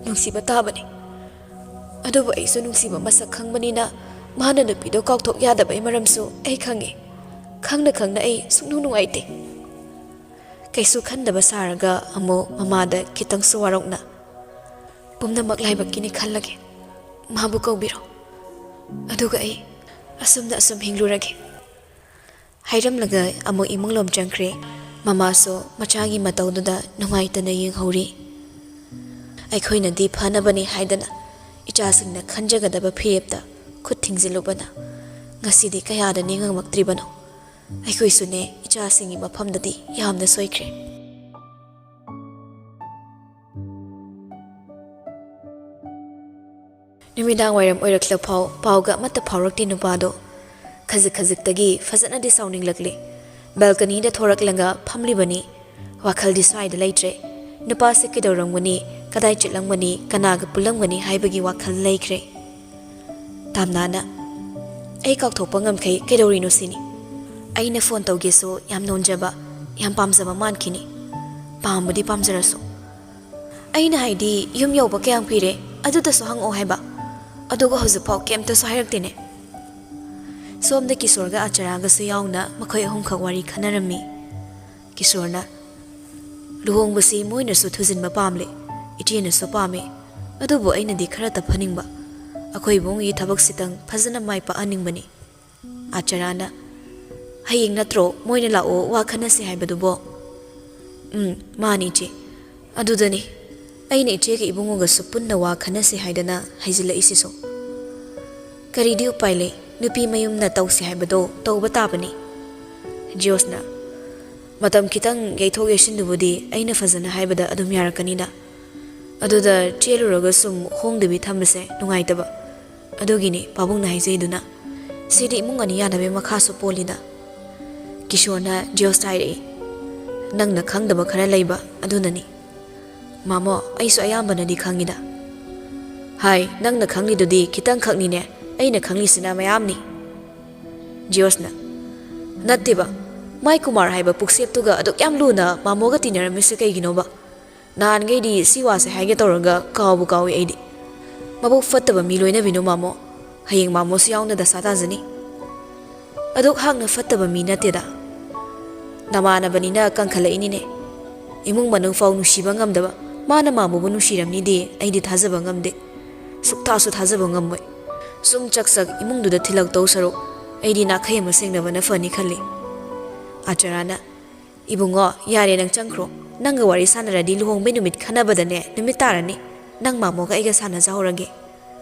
ꯅꯨꯡꯁꯤꯕ ꯇꯥꯕꯅꯤ꯫ ꯑꯗꯨꯕꯨ ꯑꯩꯁꯨ ꯅꯨꯡꯁꯤꯕ ꯃꯁꯛ ꯈꯪꯕꯅꯤꯅ ꯃꯥꯅ ꯅꯨꯄꯤꯗꯣ ꯀꯥꯎꯊꯣꯛ ꯌꯥꯗꯕꯒꯤ ꯃꯔꯝꯁꯨ ꯑꯩ ꯈꯪꯉꯤ꯫ ꯈꯪꯅ ꯈꯪꯅ ꯑꯩ ꯁꯨꯡꯅꯨꯡ ꯅꯨꯡꯉꯥꯏꯇꯦ꯫ ꯀꯩꯁꯨ ꯈꯟꯗꯕ ꯁꯥꯔꯒ ꯑꯃꯨꯛ ꯃꯃꯥꯗ ꯈꯤꯇꯪꯁꯨ ꯋꯥꯔꯧꯅ, "ꯄꯨꯝꯅꯃꯛ ꯂꯥꯏꯕꯛꯀꯤꯅꯤ ꯈꯜꯂꯒꯦ꯫ ꯃꯥꯕꯨ ꯀꯧꯕꯤꯔꯣ꯫ ꯑꯗꯨꯒ ꯑꯩ ꯑꯁꯨꯝꯅ ꯑꯁꯨꯝ ꯍꯤꯡꯂꯨꯔꯒꯦ"꯫ ꯍꯥꯏꯔꯝꯂꯒ ꯑꯃꯨꯛ ꯏꯃꯨꯡꯂꯣꯝ ꯆꯪꯈ꯭ꯔꯦ꯫ ꯃꯃꯥꯁꯨ ꯃꯆꯥꯒꯤ ꯃꯇꯧꯗꯨꯗ ꯅꯨꯡꯉꯥꯏꯇꯅ ꯌꯦꯡꯍꯧꯔꯤ꯫ ꯑꯩꯈꯣꯏꯅꯗꯤ ꯐꯅꯕꯅꯤ ꯍꯥꯏꯗꯅ ꯏꯆꯥꯁꯤꯡꯅ ꯈꯟꯖꯒꯗꯕ ꯐꯤꯔꯦꯞꯇ ꯈꯨꯠ ꯊꯤꯡꯖꯤꯜꯂꯨꯕꯅ ꯉꯁꯤꯗꯤ ꯀꯌꯥꯗ ꯅꯤꯡꯉꯝꯃꯛꯇ꯭ꯔꯤꯕꯅꯣ? ꯑꯩꯈꯣꯏꯁꯨꯅꯦ ꯏꯆꯥꯁꯤꯡꯒꯤ ꯃꯐꯝꯗꯗꯤ ꯌꯥꯝꯅ ꯁꯣꯏꯈ꯭ꯔꯦ꯫ ꯅꯨꯃꯤꯗꯥꯡ ꯋꯥꯏꯔꯝ ꯑꯣꯏꯔꯛꯂꯐꯥꯎ ꯄꯥꯎꯒ ꯑꯃꯠꯇ ꯐꯥꯎꯔꯛꯇꯦ ꯅꯨꯄꯥꯗꯣ꯫ ꯈꯖꯤꯛ ꯈꯖꯤꯛꯇꯒꯤ ꯐꯖꯅꯗꯤ ꯁꯥꯎꯅꯤꯡꯂꯛꯂꯦ꯫ ꯕꯦꯜꯀꯅꯤꯗ ꯊꯣꯔꯛꯂꯒ ꯐꯝꯂꯤꯕꯅꯤ꯫ ꯋꯥꯈꯜꯗꯤ ꯁ꯭ꯋꯥꯏꯗ ꯂꯩꯇ꯭ꯔꯦ꯫ ꯅꯨꯄꯥꯁꯤ ꯀꯩꯗꯧꯔꯝꯒꯅꯤ, ꯀꯗꯥꯏ ꯆꯠꯂꯝꯒꯅꯤ, ꯀꯅꯥꯒ ꯄꯨꯜꯂꯝꯒꯅꯤ ꯍꯥꯏꯕꯒꯤ ꯋꯥꯈꯜ ꯂꯩꯈ꯭ꯔꯦ꯫ ꯇꯥꯝꯅꯥꯅ, "ꯑꯩ ꯀꯥꯎꯊꯣꯛꯄ ꯉꯝꯈꯩ ꯀꯩꯗꯧꯔꯤꯅꯣ ꯁꯤꯅꯤ꯫ ꯑꯩꯅ ꯐꯣꯟ ꯇꯧꯒꯦꯁꯨ ꯌꯥꯝ ꯅꯣꯟꯖꯕ, ꯌꯥꯝ ꯄꯥꯝꯖꯕ ꯃꯥꯟꯈꯤꯅꯤ꯫ ꯄꯥꯝꯕꯗꯤ ꯄꯥꯝꯖꯔꯁꯨ꯫ ꯑꯩꯅ ꯍꯥꯏꯗꯤ ꯌꯨꯝ ꯌꯧꯕ ꯀꯌꯥꯝ ꯀꯨꯏꯔꯦ ꯑꯗꯨꯗꯁꯨ ꯍꯪꯉꯛꯑꯣ ꯍꯥꯏꯕ꯫ ꯑꯗꯨꯒ ꯍꯧꯖꯤꯛꯐꯥꯎ ꯀꯩꯝꯇꯁꯨ ꯍꯥꯏꯔꯛꯇꯦꯅꯦ"꯫ ꯁꯣꯝꯗ ꯀꯤꯁꯣꯔꯒ ꯑꯆꯔꯥꯒꯁꯨ ꯌꯥꯎꯅ ꯃꯈꯣꯏ ꯑꯍꯨꯝꯈꯛ ꯋꯥꯔꯤ ꯈꯟꯅꯔꯝꯃꯤ꯫ ꯀꯤꯁꯣꯔꯅ, "ꯂꯨꯍꯣꯡꯕꯁꯤ ꯃꯣꯏꯅꯁꯨ ꯊꯨꯖꯤꯟꯕ ꯄꯥꯝꯂꯦ꯫ ꯏꯆꯦꯅꯁꯨ ꯄꯥꯝꯃꯤ, ꯑꯗꯨꯕꯨ ꯑꯩꯅꯗꯤ ꯈꯔ ꯇꯞꯍꯟꯅꯤꯡꯕ꯫ ꯑꯩꯈꯣꯏ ꯏꯕꯨꯡꯒꯤ ꯊꯕꯛꯁꯤꯇꯪ ꯐꯖꯅ ꯃꯥꯏ ꯄꯥꯛꯍꯟꯅꯤꯡꯕꯅꯤ꯫ ꯑꯥꯆꯥꯔꯥꯅ, "ꯍꯌꯦꯡ ꯅꯠꯇ꯭ꯔꯣ ꯃꯣꯏꯅ ꯂꯥꯛꯑꯣ ꯋꯥ ꯈꯟꯅꯁꯤ ꯍꯥꯏꯕꯗꯨꯕꯣ?" "ꯎꯝ, ꯃꯥꯅꯤ ꯏꯆꯦ꯫ ꯑꯗꯨꯗꯅꯤ ꯑꯩꯅ ꯏꯆꯦꯒ ꯏꯕꯨꯡꯉꯣꯒꯁꯨ ꯄꯨꯟꯅ ꯋꯥ ꯈꯟꯅꯁꯤ ꯍꯥꯏꯗꯅ ꯍꯥꯏꯖꯤꯜꯂꯛꯏꯁꯤꯁꯨ꯫ ꯀꯔꯤꯗꯤ ꯎꯄꯥꯏ ꯂꯩ, ꯅꯨꯄꯤ ꯃꯌꯨꯝꯅ ꯇꯧꯁꯤ ꯍꯥꯏꯕꯗꯣ ꯇꯧꯕ ꯇꯥꯕꯅꯤ꯫" ꯖꯤꯌꯣꯁꯅ, "ꯃꯇꯝ ꯈꯤꯇꯪ ꯌꯩꯊꯣꯛ ꯌꯩꯁꯤꯟꯗꯨꯕꯨꯗꯤ ꯑꯩꯅ ꯐꯖꯅ ꯍꯥꯏꯕꯗ ꯑꯗꯨꯝ ꯌꯥꯔꯛꯀꯅꯤꯗ꯫ ꯑꯗꯨꯗ ꯆꯦꯜꯂꯨꯔꯒ ꯁꯨꯝ ꯍꯣꯡꯗꯕꯤ ꯊꯝꯕꯁꯦ ꯅꯨꯡꯉꯥꯏꯇꯕ꯫ ꯑꯗꯨꯒꯤꯅꯤ ꯄꯥꯕꯨꯡꯅ ꯍꯥꯏꯖꯩꯗꯨꯅ꯫ ꯁꯤꯗꯤ ꯏꯃꯨꯡ ꯑꯅꯤ ꯌꯥꯅꯕꯒꯤ ꯃꯈꯥꯁꯨ ꯄꯣꯜꯂꯤꯗ꯫" ꯀꯤꯁꯣꯔꯅ ꯖꯤꯌꯣꯁꯇ ꯍꯥꯏꯔꯛꯏ, "ꯅꯪꯅ ꯈꯪꯗꯕ ꯈꯔ ꯂꯩꯕ ꯑꯗꯨꯅꯅꯤ꯫" "ꯃꯥꯃꯣ, ꯑꯩꯁꯨ ꯑꯌꯥꯝꯕꯅꯗꯤ ꯈꯪꯉꯤꯗ꯫" "ꯍꯥꯏ, ꯅꯪꯅ ꯈꯪꯂꯤꯗꯨꯗꯤ ꯈꯤꯇꯪꯈꯛꯅꯤꯅꯦ, ꯑꯩꯅ ꯈꯪꯂꯤꯁꯤꯅ ꯃꯌꯥꯝꯅꯤ꯫" ꯖꯤꯌꯣꯁꯅ, "ꯅꯠꯇꯦꯕ, ꯃꯥꯏ ꯀꯨꯃꯥꯔ ꯍꯥꯏꯕ ꯄꯨꯛꯁꯦꯞꯇꯨꯒ ꯑꯗꯨꯛ ꯌꯥꯝ ꯂꯨꯅ ꯃꯥꯃꯣꯒ ꯇꯤꯟꯅꯔꯝꯃꯤꯁꯦ ꯀꯩꯒꯤꯅꯣꯕ? ꯅꯍꯥꯟꯈꯩꯗꯤ ꯁꯤ ꯋꯥꯁꯦ ꯍꯥꯏꯒꯦ ꯇꯧꯔꯒ ꯀꯥꯎꯕꯨ ꯀꯥꯎꯏ ꯑꯩꯗꯤ꯫ ꯃꯕꯨꯛ ꯐꯠꯇꯕ ꯃꯤ ꯂꯣꯏꯅꯕꯤꯅꯨ ꯃꯥꯃꯣ, ꯍꯌꯦꯡ ꯃꯥꯃꯣꯁꯨ ꯌꯥꯎꯅ ꯗꯁꯥ ꯇꯥꯖꯅꯤ꯫" "ꯑꯗꯨꯛ ꯍꯥꯛꯅ ꯐꯠꯇꯕ ꯃꯤ ꯅꯠꯇꯦꯗ꯫ ꯅꯃꯥꯟꯅꯕꯅꯤꯅ ꯀꯟꯈꯠꯂꯛꯏꯅꯤꯅꯦ꯫ ꯏꯃꯨꯡ ꯃꯅꯨꯡ ꯐꯥꯎ ꯅꯨꯡꯁꯤꯕ ꯉꯝꯗꯕ ꯃꯥꯅ ꯃꯥꯃꯣꯕꯨ ꯅꯨꯡꯁꯤꯔꯝꯅꯤꯗꯤ ꯑꯩꯗꯤ ꯊꯥꯖꯕ ꯉꯝꯗꯦ꯫ ꯁꯨꯛꯊꯥꯁꯨ ꯊꯥꯖꯕ ꯉꯝꯃꯣꯏ꯫ ꯁꯨꯝ ꯆꯥꯛ ꯆꯥꯛ ꯏꯃꯨꯡꯗꯨꯗ ꯊꯤꯜꯂꯛꯇꯧ ꯁꯔꯨꯛ ꯑꯩꯗꯤ ꯅꯥꯈꯩ ꯑꯃ ꯁꯦꯡꯅꯕꯅ ꯐꯅꯤ ꯈꯜꯂꯤ꯫" ꯑꯥꯆꯥꯔꯥꯅ, "ꯏꯕꯨꯡꯉꯣ, ꯌꯥꯔꯦ, ꯅꯪ ꯆꯪꯈ꯭ꯔꯣ꯫ ꯅꯪꯒ ꯋꯥꯔꯤ ꯁꯥꯟꯅꯔꯗꯤ ꯂꯨꯍꯣꯡꯕꯩ ꯅꯨꯃꯤꯠ ꯈꯟꯅꯕꯗꯅꯦ ꯅꯨꯃꯤꯠ ꯇꯥꯔꯅꯤ꯫ ꯅꯪ ꯃꯥꯃꯣꯒ ꯑꯩꯒ ꯁꯥꯟꯅꯖꯍꯧꯔꯒꯦ꯫"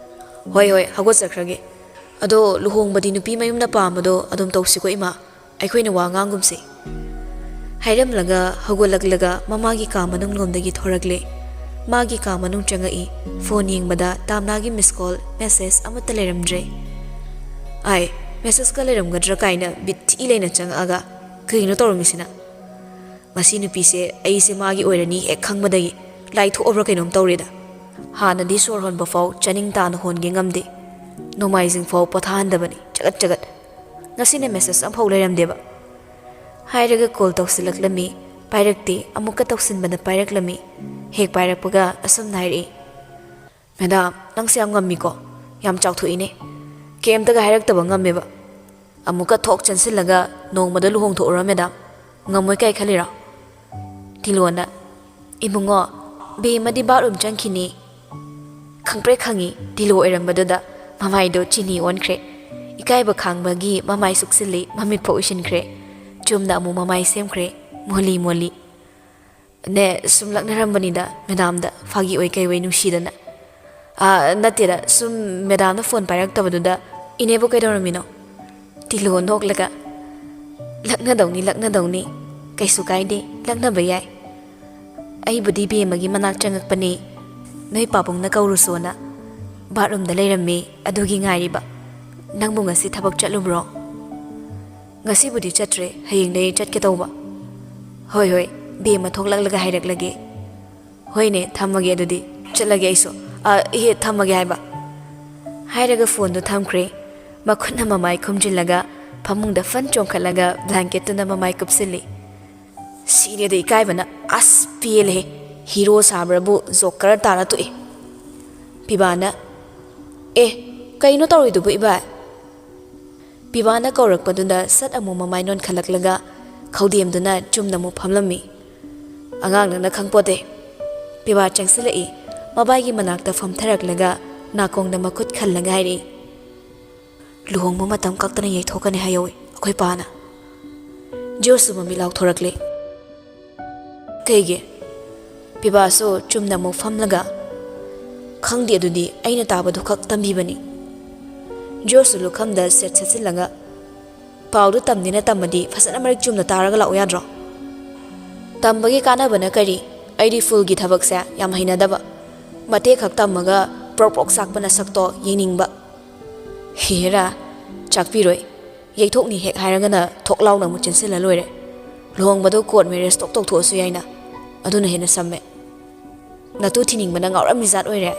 "ꯍꯣꯏ, ꯍꯣꯏ, ꯍꯧꯒꯠꯆꯈ꯭ꯔꯒꯦ꯫ ꯑꯗꯣ ꯂꯨꯍꯣꯡꯕꯗꯤ ꯅꯨꯄꯤ ꯃꯌꯨꯝꯅ ꯄꯥꯝꯕꯗꯣ ꯑꯗꯨꯝ ꯇꯧꯁꯤꯀꯣ ꯏꯃꯥ꯫ ꯑꯩꯈꯣꯏꯅ ꯋꯥ ꯉꯥꯡꯒꯨꯝꯁꯤ꯫" ꯍꯥꯏꯔꯝꯂꯒ ꯍꯧꯒꯠꯂꯛꯂꯒ ꯃꯃꯥꯒꯤ ꯀꯥ ꯃꯅꯨꯡ ꯂꯣꯝꯗꯒꯤ ꯊꯣꯔꯛꯂꯦ꯫ ꯃꯥꯒꯤ ꯀꯥ ꯃꯅꯨꯡ ꯆꯪꯉꯛꯏ꯫ ꯐꯣꯟ ꯌꯦꯡꯕꯗ ꯇꯥꯝꯅꯥꯒꯤ ꯃꯤꯁ ꯀꯣꯜ, ꯃꯦꯁꯦꯖ ꯑꯃꯠꯇ ꯂꯩꯔꯝꯗ꯭ꯔꯦ꯫ ꯑꯥꯏ, ꯃꯦꯁꯦꯖꯀ ꯂꯩꯔꯝꯒꯗ꯭ꯔꯥ ꯀꯥꯏꯅ ꯕꯤꯠ ꯊꯤ ꯂꯩꯅ ꯆꯪꯉꯛꯑꯒ, "ꯀꯩꯅꯣ ꯇꯧꯔꯝꯃꯤꯁꯤꯅ? ꯃꯁꯤ ꯅꯨꯄꯤꯁꯦ ꯑꯩꯁꯦ ꯃꯥꯒꯤ ꯑꯣꯏꯔꯅꯤ ꯍꯦꯛ ꯈꯪꯕꯗꯒꯤ ꯂꯥꯏꯊꯣꯛꯑꯕ꯭ꯔꯥ ꯀꯩꯅꯣꯝ ꯇꯧꯔꯦꯗ꯫ ꯍꯥꯟꯅꯗꯤ ꯁꯣꯔ ꯍꯣꯟꯕ ꯐꯥꯎ ꯆꯥꯅꯤꯡ ꯇꯥꯅ ꯍꯣꯟꯒꯦ ꯉꯝꯗꯦ꯫ ꯅꯣꯡꯃꯥꯏꯖꯤꯡ ꯐꯥꯎ ꯄꯣꯊꯥꯍꯟꯗꯕꯅꯤ, ꯆꯒꯠ ꯆꯒꯠ꯫ ꯉꯁꯤꯅ ꯃꯦꯁꯦꯖ ꯑꯃꯐꯥꯎ ꯂꯩꯔꯝꯗꯦꯕ꯫" ꯍꯥꯏꯔꯒ ꯀꯣꯜ ꯇꯧꯁꯤꯜꯂꯛꯂꯝꯃꯤ꯫ ꯄꯥꯏꯔꯛꯇꯦ꯫ ꯑꯃꯨꯛꯀ ꯇꯧꯁꯤꯟꯕꯗ ꯄꯥꯏꯔꯛꯂꯝꯃꯤ꯫ ꯍꯦꯛ ꯄꯥꯏꯔꯛꯄꯒ ꯑꯁꯨꯝꯅ ꯍꯥꯏꯔꯛꯏ, "ꯃꯦꯗꯥꯝ, ꯅꯪꯁꯦ ꯌꯥꯝ ꯉꯝꯃꯤꯀꯣ꯫ ꯌꯥꯝ ꯆꯥꯎꯊꯣꯛꯏꯅꯦ꯫ ꯀꯩꯝꯇꯒ ꯍꯥꯏꯔꯛꯇꯕ ꯉꯝꯃꯦꯕ꯫ ꯑꯃꯨꯛꯀ ꯊꯣꯛ ꯆꯦꯟꯁꯤꯜꯂꯒ ꯅꯣꯡꯃꯗ ꯂꯨꯍꯣꯡꯊꯣꯛꯎꯔꯣ ꯃꯦꯗꯥꯝ꯫ ꯉꯝꯃꯣꯏ ꯀꯥꯏ ꯈꯜꯂꯤꯔꯣ?" ꯊꯤꯂꯣꯅ, "ꯏꯕꯨꯡꯉꯣ, "ꯕꯦꯝꯃꯗꯤ ꯕꯥꯠꯔꯨꯝ ꯆꯪꯈꯤꯅꯤ"꯫ ꯈꯪꯄ꯭ꯔꯦꯛ ꯈꯪꯉꯤ꯫ ꯇꯤꯂꯨ ꯑꯣꯏꯔꯝꯕꯗꯨꯗ ꯃꯃꯥꯏꯗꯣ ꯆꯤꯅꯤ ꯑꯣꯟꯈ꯭ꯔꯦ꯫ ꯏꯀꯥꯏꯕ ꯈꯥꯡꯕꯒꯤ ꯃꯃꯥꯏ ꯁꯨꯛꯁꯤꯜꯂꯤ, ꯃꯃꯤꯠ ꯐꯥꯎ ꯎꯏꯁꯤꯟꯈ꯭ꯔꯦ꯫ ꯆꯨꯝꯅ ꯑꯃꯨꯛ ꯃꯃꯥꯏ ꯁꯦꯝꯈ꯭ꯔꯦ, ꯃꯣꯂꯤ ꯃꯣꯂꯤ꯫ "ꯅꯦ, ꯁꯨꯝ ꯂꯛꯅꯔꯝꯕꯅꯤꯗ ꯃꯦꯗꯥꯝꯗ, ꯐꯥꯒꯤ ꯑꯣꯏ ꯀꯩ ꯑꯣꯏ ꯅꯨꯡꯁꯤꯗꯅ"꯫ "ꯑꯥ, ꯅꯠꯇꯦꯗ, ꯁꯨꯝ ꯃꯦꯗꯥꯝꯅ ꯐꯣꯟ ꯄꯥꯏꯔꯛꯇꯕꯗꯨꯗ꯫ ꯏꯅꯦꯕꯨ ꯀꯩꯗꯧꯔꯝꯃꯤꯅꯣ?" ꯇꯤꯂꯨ ꯅꯣꯛꯂꯒ, "ꯂꯛꯅꯗꯧꯅꯤ, ꯂꯛꯅꯗꯧꯅꯤ꯫ ꯀꯩꯁꯨ ꯀꯥꯏꯗꯦ, ꯂꯛꯅꯕ ꯌꯥꯏ꯫ ꯑꯩꯕꯨꯗꯤ ꯕꯦꯝꯃꯒꯤ ꯃꯅꯥꯛ ꯆꯪꯉꯛꯄꯅꯦ꯫ ꯅꯣꯏ ꯄꯥꯕꯨꯡꯅ ꯀꯧꯔꯨꯁꯣꯅ꯫ ꯕꯥꯠꯔꯨꯝꯗ ꯂꯩꯔꯝꯃꯦ, ꯑꯗꯨꯒꯤ ꯉꯥꯏꯔꯤꯕ꯫ ꯅꯪꯕꯨ ꯉꯁꯤ ꯊꯕꯛ ꯆꯠꯂꯨꯕ꯭ꯔꯣ?" "ꯉꯁꯤꯕꯨꯗꯤ ꯆꯠꯇ꯭ꯔꯦ, ꯍꯌꯦꯡꯗꯒꯤ ꯆꯠꯀꯦ ꯇꯧꯕ"꯫ "ꯍꯣꯏ, ꯍꯣꯏ, ꯕꯦꯝꯃ ꯊꯣꯛꯂꯛꯂꯒ ꯍꯥꯏꯔꯛꯂꯒꯦ"꯫ "ꯍꯣꯏꯅꯦ, ꯊꯝꯃꯒꯦ ꯑꯗꯨꯗꯤ, ꯆꯠꯂꯒꯦ ꯑꯩꯁꯨ꯫ ꯑ, ꯏꯍꯦ, ꯊꯝꯃꯒꯦ ꯍꯥꯏꯕ"꯫ ꯍꯥꯏꯔꯒ ꯐꯣꯟꯗꯨ ꯊꯝꯈ꯭ꯔꯦ꯫ ꯃꯈꯨꯠꯅ ꯃꯃꯥꯏ ꯈꯨꯝꯖꯤꯜꯂꯒ ꯐꯃꯨꯡꯗ ꯐꯟ ꯆꯣꯡꯈꯠꯂꯒ ꯕ꯭ꯂꯥꯡꯀꯦꯠꯇꯨꯅ ꯃꯃꯥꯏ ꯀꯨꯞꯁꯤꯜꯂꯤ꯫ ꯁꯤꯔꯦꯗ ꯏꯀꯥꯏꯕꯅ꯫ ꯑꯁ, ꯄꯦꯜꯂꯦꯍꯦ꯫ ꯍꯤꯔꯣ ꯁꯥꯕ꯭ꯔꯕꯨ ꯖꯣꯀꯔ ꯇꯥꯔ ꯇꯣꯛꯑꯦ꯫ ꯄꯤꯕꯥꯅ, "ꯑꯦ, ꯀꯩꯅꯣ ꯇꯧꯔꯤꯗꯨꯕꯨ, ꯏꯕꯥꯏ?" ꯄꯤꯕꯥꯅ ꯀꯧꯔꯛꯄꯗꯨꯗ ꯁꯠ ꯑꯃꯨꯛ ꯃꯃꯥꯏ ꯅꯣꯟꯈꯠꯂꯛꯂꯒ ꯈꯧꯗꯦꯝꯗꯨꯅ ꯆꯨꯝꯅ ꯑꯃꯨꯛ ꯐꯝꯂꯝꯃꯤ꯫ "ꯑꯉꯥꯡ ꯅꯪꯅ ꯈꯪꯄꯣꯠꯇꯦ"꯫ ꯄꯤꯕꯥ ꯆꯪꯁꯤꯜꯂꯛꯏ꯫ ꯃꯕꯥꯏꯒꯤ ꯃꯅꯥꯛꯇ ꯐꯝꯊꯔꯛꯂꯒ ꯅꯥꯀꯣꯡꯗ ꯃꯈꯨꯠ ꯈꯜꯂꯒ ꯍꯥꯏꯔꯛꯏ, "ꯂꯨꯍꯣꯡꯕ ꯃꯇꯝ ꯀꯛꯇꯅ ꯌꯩꯊꯣꯛꯀꯅꯤ ꯍꯥꯏꯍꯧꯋꯤ ꯑꯩꯈꯣꯏ ꯄꯥꯅ"꯫ ꯖꯣꯁꯁꯨ ꯃꯃꯤꯠ ꯂꯥꯎꯊꯣꯔꯛꯂꯦ꯫ "ꯀꯩꯒꯤ?" ꯄꯤꯕꯥꯁꯨ ꯆꯨꯝꯅ ꯑꯃꯨꯛ ꯐꯝꯂꯒ, "ꯈꯪꯗꯦ, ꯑꯗꯨꯗꯤ ꯑꯩꯅ ꯇꯥꯕꯗꯨ ꯈꯛ ꯇꯝꯕꯤꯕꯅꯤ"꯫ ꯖꯣꯁꯁꯨ ꯂꯨꯈꯝꯗ ꯁꯦꯠ ꯁꯦꯠꯆꯤꯜꯂꯒ, "ꯄꯥꯎꯗꯨ ꯇꯝꯅꯤꯅ ꯇꯝꯃꯗꯤ ꯐꯖꯅ ꯃꯔꯤꯛ ꯆꯨꯝꯅ ꯇꯥꯔꯒ ꯂꯥꯛꯎ ꯌꯥꯗ꯭ꯔꯣ?" "ꯇꯝꯕꯒꯤ ꯀꯥꯟꯅꯕꯅ ꯀꯔꯤ? ꯑꯩꯗꯤ ꯐꯨꯜꯒꯤ ꯊꯕꯛꯁꯦ ꯌꯥꯝ ꯍꯩꯅꯗꯕ꯫ ꯃꯇꯦꯛ ꯈꯛ ꯇꯝꯃꯒ ꯄ꯭ꯔꯣꯛ ꯄ꯭ꯔꯣꯛ ꯆꯥꯛꯄ ꯅꯁꯛꯇꯣ ꯌꯦꯡꯅꯤꯡꯕ"꯫ "ꯍꯦꯔꯥ, ꯆꯥꯛꯄꯤꯔꯣꯏ꯫ ꯌꯩꯊꯣꯛꯅꯤ ꯍꯦꯛ ꯍꯥꯏꯔꯒꯅ ꯊꯣꯛ ꯂꯥꯎꯅ ꯑꯃꯨꯛ ꯆꯦꯟꯁꯤꯜꯂ ꯂꯣꯏꯔꯦ꯫ ꯂꯨꯍꯣꯡꯕꯗꯣ ꯀꯣꯔꯠ ꯃꯦꯔꯦꯖ ꯇꯣꯛ ꯇꯧꯊꯣꯛꯑꯁꯨ ꯌꯥꯏꯅ꯫ ꯑꯗꯨꯅ ꯍꯦꯟꯅ ꯁꯝꯃꯦ"꯫ "ꯅꯇꯨ ꯊꯤꯅꯤꯡꯕꯅ ꯉꯥꯎꯔꯝꯃꯤ ꯖꯥꯠ ꯑꯣꯏꯔꯦ"꯫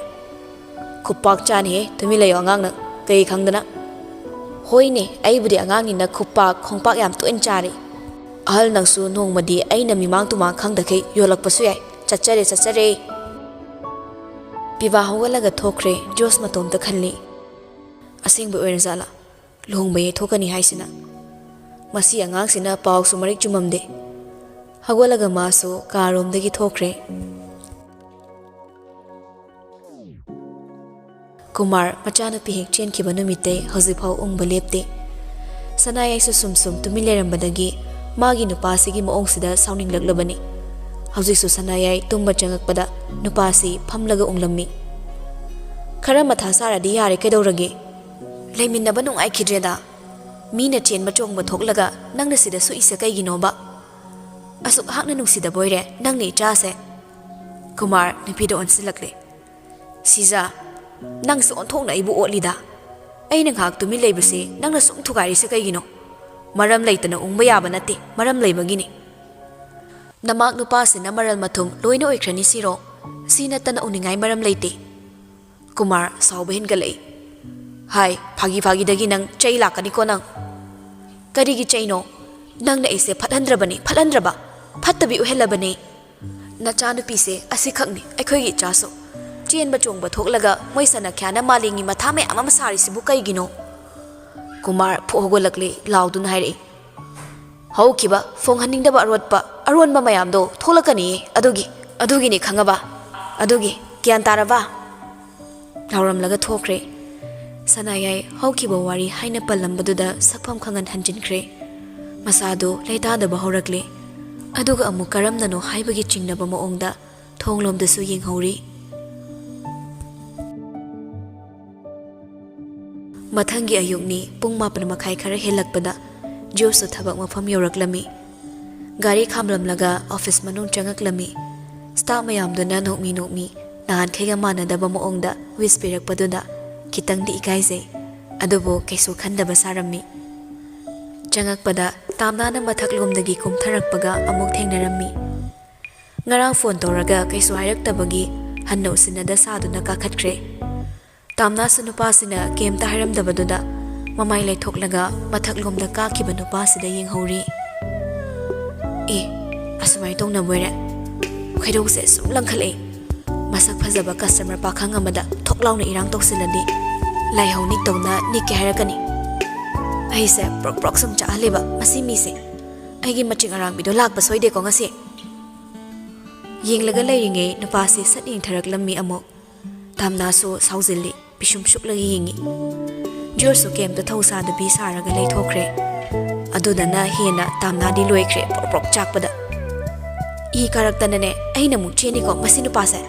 "ꯈꯨꯄꯥꯛ ꯆꯥꯅꯤꯍꯦ, ꯇꯨꯃꯤꯟ ꯂꯩꯌꯣ ꯑꯉꯥꯡ ꯅꯪ, ꯀꯩ ꯈꯪꯗꯅ"꯫ "ꯍꯣꯏꯅꯦ, ꯑꯩꯕꯨꯗꯤ ꯑꯉꯥꯡꯅꯤꯅ ꯈꯨꯄꯥꯛ ꯈꯣꯡꯄꯥꯛ ꯌꯥꯝ ꯇꯣꯏꯅ ꯆꯥꯔꯦ꯫ ꯑꯍꯜ ꯅꯪꯁꯨ ꯅꯣꯡꯃꯗꯤ ꯑꯩꯅ ꯃꯤꯃꯥꯡ ꯇꯨꯃꯥꯡ ꯈꯪꯗꯈꯩ ꯌꯣꯜꯂꯛꯄꯁꯨ ꯌꯥꯏ꯫ ꯆꯠꯆꯔꯦ, ꯆꯠꯆꯔꯦ"꯫ ꯄꯤꯕꯥ ꯍꯧꯒꯠꯂꯒ ꯊꯣꯛꯈ꯭ꯔꯦ꯫ ꯖꯣꯁ ꯃꯇꯣꯝꯇ ꯈꯜꯂꯤ, "ꯑꯁꯦꯡꯕ ꯑꯣꯏꯔꯖꯥꯠꯂꯥ ꯂꯨꯍꯣꯡꯕ ꯌꯩꯊꯣꯛꯀꯅꯤ ꯍꯥꯏꯁꯤꯅ? ꯃꯁꯤ ꯑꯉꯥꯡꯁꯤꯅ ꯄꯥꯎꯁꯨ ꯃꯔꯤꯛ ꯆꯨꯝꯃꯝꯗꯦ"꯫ ꯍꯧꯒꯠꯂꯒ ꯃꯥꯁꯨ ꯀꯥꯔꯣꯝꯗꯒꯤ ꯊꯣꯛꯈ꯭ꯔꯦ꯫ ꯀꯨꯃꯥꯔ ꯃꯆꯥꯅꯨꯄꯤ ꯍꯦꯛ ꯆꯦꯟꯈꯤꯕ ꯅꯨꯃꯤꯠꯇꯩ ꯍꯧꯖꯤꯛꯐꯥꯎ ꯎꯪꯕ ꯂꯦꯞꯇꯦ꯫ ꯁꯅꯥꯌꯥꯏꯁꯨ ꯁꯨꯝ ꯁꯨꯝ ꯇꯨꯃꯤꯟ ꯂꯩꯔꯝꯕꯗꯒꯤ ꯃꯥꯒꯤ ꯅꯨꯄꯥꯁꯤꯒꯤ ꯃꯑꯣꯡꯁꯤꯗ ꯁꯥꯎꯅꯤꯡꯂꯛꯂꯕꯅꯤ꯫ ꯍꯧꯖꯤꯛꯁꯨ ꯁꯅꯥꯌꯥꯏ ꯇꯨꯝꯕ ꯆꯪꯉꯛꯄꯗ ꯅꯨꯄꯥꯁꯤ ꯐꯝꯂꯒ ꯎꯪꯂꯝꯃꯤ꯫ "ꯈꯔ ꯃꯊꯥ ꯁꯥꯔꯗꯤ ꯌꯥꯔꯦ, ꯀꯩꯗꯧꯔꯒꯦ? ꯂꯩꯃꯤꯟꯅꯕ ꯅꯨꯡꯉꯥꯏꯈꯤꯗ꯭ꯔꯦꯗ꯫ ꯃꯤꯅ ꯆꯦꯟꯕ ꯆꯣꯡꯕ ꯊꯣꯛꯂꯒ ꯅꯪꯅ ꯁꯤꯗ ꯁꯨꯛꯏꯁꯦ ꯀꯩꯒꯤꯅꯣꯕ? ꯑꯁꯨꯛ ꯍꯥꯛꯅ ꯅꯨꯡꯁꯤꯗꯕ ꯑꯣꯏꯔꯦ ꯅꯪꯅ ꯏꯆꯥꯁꯦ?" ꯀꯨꯃꯥꯔ ꯅꯨꯄꯤꯗ ꯑꯣꯟꯁꯤꯜꯂꯛꯂꯦ꯫ "ꯁꯤꯖꯥ, ꯅꯪꯁꯨ ꯑꯣꯟꯊꯣꯛꯅ ꯑꯩꯕꯨ ꯑꯣꯠꯂꯤꯗ꯫ ꯑꯩꯅ ꯉꯥꯏꯍꯥꯛ ꯇꯨꯃꯤꯟ ꯂꯩꯕꯁꯤ ꯅꯪꯅ ꯁꯨꯝ ꯊꯨꯒꯥꯏꯔꯤꯁꯦ ꯀꯩꯒꯤꯅꯣ? ꯃꯔꯝ ꯂꯩꯇꯅ ꯎꯪꯕ ꯌꯥꯕ ꯅꯠꯇꯦ, ꯃꯔꯝ ꯂꯩꯕꯒꯤꯅꯤ꯫ ꯅꯃꯥꯛ ꯅꯨꯄꯥꯁꯤꯅ ꯃꯔꯜ ꯃꯊꯨꯝ ꯂꯣꯏꯅ ꯑꯣꯏꯈ꯭ꯔꯅꯤ ꯁꯤꯔꯣ? ꯁꯤ ꯅꯠꯇꯅ ꯎꯅꯤꯡꯉꯥꯏ ꯃꯔꯝ ꯂꯩꯇꯦ꯫" ꯀꯨꯃꯥꯔ ꯁꯥꯎꯕ ꯍꯦꯟꯒꯠꯂꯛꯏ꯫ "ꯍꯥꯏ, ꯐꯥꯒꯤ ꯐꯥꯒꯤꯗꯒꯤ ꯅꯪ ꯆꯩ ꯂꯥꯛꯀꯅꯤꯀꯣ ꯅꯪ꯫ ꯀꯔꯤꯒꯤ ꯆꯩꯅꯣ? ꯅꯪꯅ ꯑꯩꯁꯦ ꯐꯠꯍꯟꯗ꯭ꯔꯕꯅꯤ, ꯐꯠꯍꯟꯗ꯭ꯔꯕ, ꯐꯠꯇꯕꯤ ꯑꯣꯏꯍꯜꯂꯕꯅꯤ꯫ ꯅꯆꯥꯅꯨꯄꯤꯁꯦ ꯑꯁꯤꯈꯛꯅꯤ ꯑꯩꯈꯣꯏꯒꯤ ꯏꯆꯥꯁꯨ꯫ ꯆꯦꯟꯕ ꯆꯣꯡꯕ ꯊꯣꯛꯂꯒ ꯃꯣꯏ ꯁꯅꯈ꯭ꯌꯥꯅ ꯃꯥꯂꯦꯝꯒꯤ ꯃꯊꯥ ꯃꯌꯥꯝ ꯑꯃ ꯁꯥꯔꯤꯁꯤꯕꯨ ꯀꯩꯒꯤꯅꯣ?" ꯀꯨꯃꯥꯔ ꯐꯨꯛ ꯍꯧꯒꯠꯂꯛꯂꯦ, ꯂꯥꯎꯗꯨꯅ ꯍꯥꯏꯔꯛꯏ꯫ "ꯍꯧꯈꯤꯕ ꯐꯣꯡꯍꯟꯅꯤꯡꯗꯕ ꯑꯔꯣꯠꯄ, ꯑꯔꯣꯟꯕ ꯃꯌꯥꯝꯗꯣ ꯊꯣꯛꯂꯛꯀꯅꯤꯌꯦ꯫ ꯑꯗꯨꯒꯤ, ꯑꯗꯨꯒꯤꯅꯤ ꯈꯪꯉꯕ? ꯑꯗꯨꯒꯤ, ꯒ꯭ꯌꯥꯟ ꯇꯥꯔꯕ?" ꯂꯥꯎꯔꯝꯂꯒ ꯊꯣꯛꯈ꯭ꯔꯦ꯫ ꯁꯅꯥꯌꯥꯏ ꯍꯧꯈꯤꯕ ꯋꯥꯔꯤ ꯍꯥꯏꯅ ꯄꯜꯂꯝꯕꯗꯨꯗ ꯁꯛꯐꯝ ꯈꯪꯍꯟ ꯍꯟꯖꯤꯟꯈ꯭ꯔꯦ꯫ ꯃꯁꯥꯗꯨ ꯂꯩꯇꯥꯗꯕ ꯍꯧꯔꯛꯂꯦ꯫ ꯑꯗꯨꯒ ꯑꯃꯨꯛ ꯀꯔꯝꯅꯅꯣ ꯍꯥꯏꯕꯒꯤ ꯆꯤꯡꯅꯕ ꯃꯑꯣꯡꯗ ꯊꯣꯡꯂꯣꯝꯗꯁꯨ ꯌꯦꯡꯍꯧꯔꯤ꯫ ꯃꯊꯪꯒꯤ ꯑꯌꯨꯛꯅꯤ, ꯄꯨꯡ ꯃꯥꯄꯟ ꯃꯈꯥꯏ ꯈꯔ ꯍꯦꯜꯂꯛꯄꯗ ꯖꯣꯁꯁꯨ ꯊꯕꯛ ꯃꯐꯝ ꯌꯧꯔꯛꯂꯝꯃꯤ꯫ ꯒꯥꯔꯤ ꯈꯥꯝꯂꯝꯂꯒ ꯑꯣꯐꯤꯁ ꯃꯅꯨꯡ ꯆꯪꯉꯛꯂꯝꯃꯤ꯫ ꯁ꯭ꯇꯥꯐ ꯃꯌꯥꯝꯗꯨꯅ ꯅꯣꯛꯃꯤ ꯅꯣꯛꯃꯤ ꯅꯍꯥꯟꯈꯩꯒ ꯃꯥꯟꯅꯗꯕ ꯃꯑꯣꯡꯗ ꯋꯤꯁ ꯄꯤꯔꯛꯄꯗꯨꯗ ꯈꯤꯇꯪꯗꯤ ꯏꯀꯥꯏꯖꯩ꯫ ꯑꯗꯨꯕꯨ ꯀꯩꯁꯨ ꯈꯟꯗꯕ ꯁꯥꯔꯝꯃꯤ꯫ ꯆꯪꯉꯛꯄꯗ ꯇꯥꯝꯅꯥꯅ ꯃꯊꯛꯂꯣꯝꯗꯒꯤ ꯀꯨꯝꯊꯔꯛꯄꯒ ꯑꯃꯨꯛ ꯊꯦꯡꯅꯔꯝꯃꯤ꯫ ꯉꯔꯥꯡ ꯐꯣꯟ ꯇꯧꯔꯒ ꯀꯩꯁꯨ ꯍꯥꯏꯔꯛꯇꯕꯒꯤ ꯍꯟꯅ ꯎꯁꯤꯟꯅꯗ ꯁꯥꯗꯨꯅ ꯀꯥꯈꯠꯈ꯭ꯔꯦ꯫ ꯇꯥꯝꯅꯥꯁꯨ ꯅꯨꯄꯥꯁꯤꯅ ꯀꯩꯝꯇ ꯍꯥꯏꯔꯝꯗꯕꯗꯨꯗ ꯃꯃꯥꯏ ꯂꯩꯊꯣꯛꯂꯒ ꯃꯊꯛꯂꯣꯝꯗ ꯀꯥꯈꯤꯕ ꯅꯨꯄꯥꯁꯤꯗ ꯌꯦꯡꯍꯧꯔꯤ꯫ "ꯑꯦ, ꯑꯁꯨꯃꯥꯏꯅ ꯇꯧꯅꯕꯣꯏꯔꯦ꯫ ꯈꯣꯏꯗꯧꯁꯦ ꯁꯨꯝ ꯂꯪꯈꯠꯂꯛꯑꯦ꯫ ꯃꯁꯛ ꯐꯖꯕ ꯀꯁꯇꯃꯔ ꯄꯥꯈꯪ ꯑꯃꯗ ꯊꯣꯛ ꯂꯥꯎꯅ ꯏꯔꯥꯡ ꯇꯧꯁꯤꯜꯂꯗꯤ ꯂꯥꯏꯍꯧ ꯅꯤꯛꯇꯧꯅ ꯅꯤꯛꯀꯦ ꯍꯥꯏꯔꯛꯀꯅꯤ꯫ ꯑꯩꯁꯦ ꯄ꯭ꯔꯣꯛ ꯄ꯭ꯔꯣꯛ ꯁꯨꯝ ꯆꯥꯛꯍꯜꯂꯦꯕ ꯃꯁꯤ ꯃꯤꯁꯦ꯫ ꯑꯩꯒꯤ ꯃꯆꯤꯡ ꯑꯔꯥꯡꯕꯤꯗꯣ ꯂꯥꯛꯄ ꯁꯣꯏꯗꯦꯀꯣ ꯉꯁꯤ?" ꯌꯦꯡꯂꯒ ꯂꯩꯔꯤꯉꯩ ꯅꯨꯄꯥꯁꯤ ꯁꯠ ꯌꯦꯡꯊꯔꯛꯂꯝꯃꯤ ꯑꯃꯨꯛ꯫ ꯇꯥꯝꯅꯥꯁꯨ ꯁꯥꯎꯖꯤꯜꯂꯤ꯫ ꯄꯤꯁꯨꯝ ꯁꯨꯛꯂꯒ ꯌꯦꯡꯉꯤ꯫ ꯖꯣꯔꯖꯁꯨ ꯀꯩꯝꯇ ꯊꯧꯁꯥꯗꯕꯤ ꯁꯥꯔꯒ ꯂꯩꯊꯣꯛꯈ꯭ꯔꯦ꯫ ꯑꯗꯨꯗꯅ ꯍꯦꯟꯅ ꯇꯥꯝꯅꯥꯗꯤ ꯂꯣꯏꯈ꯭ꯔꯦ, ꯄ꯭ꯔꯣꯛ ꯄ꯭ꯔꯣꯛ ꯆꯥꯛꯄꯗ꯫ ꯏ ꯀꯥꯔꯛꯇꯅꯅꯦ ꯑꯩꯅ ꯑꯃꯨꯛ ꯆꯦꯟꯅꯤꯀꯣ ꯃꯁꯤ ꯅꯨꯄꯥꯁꯦ꯫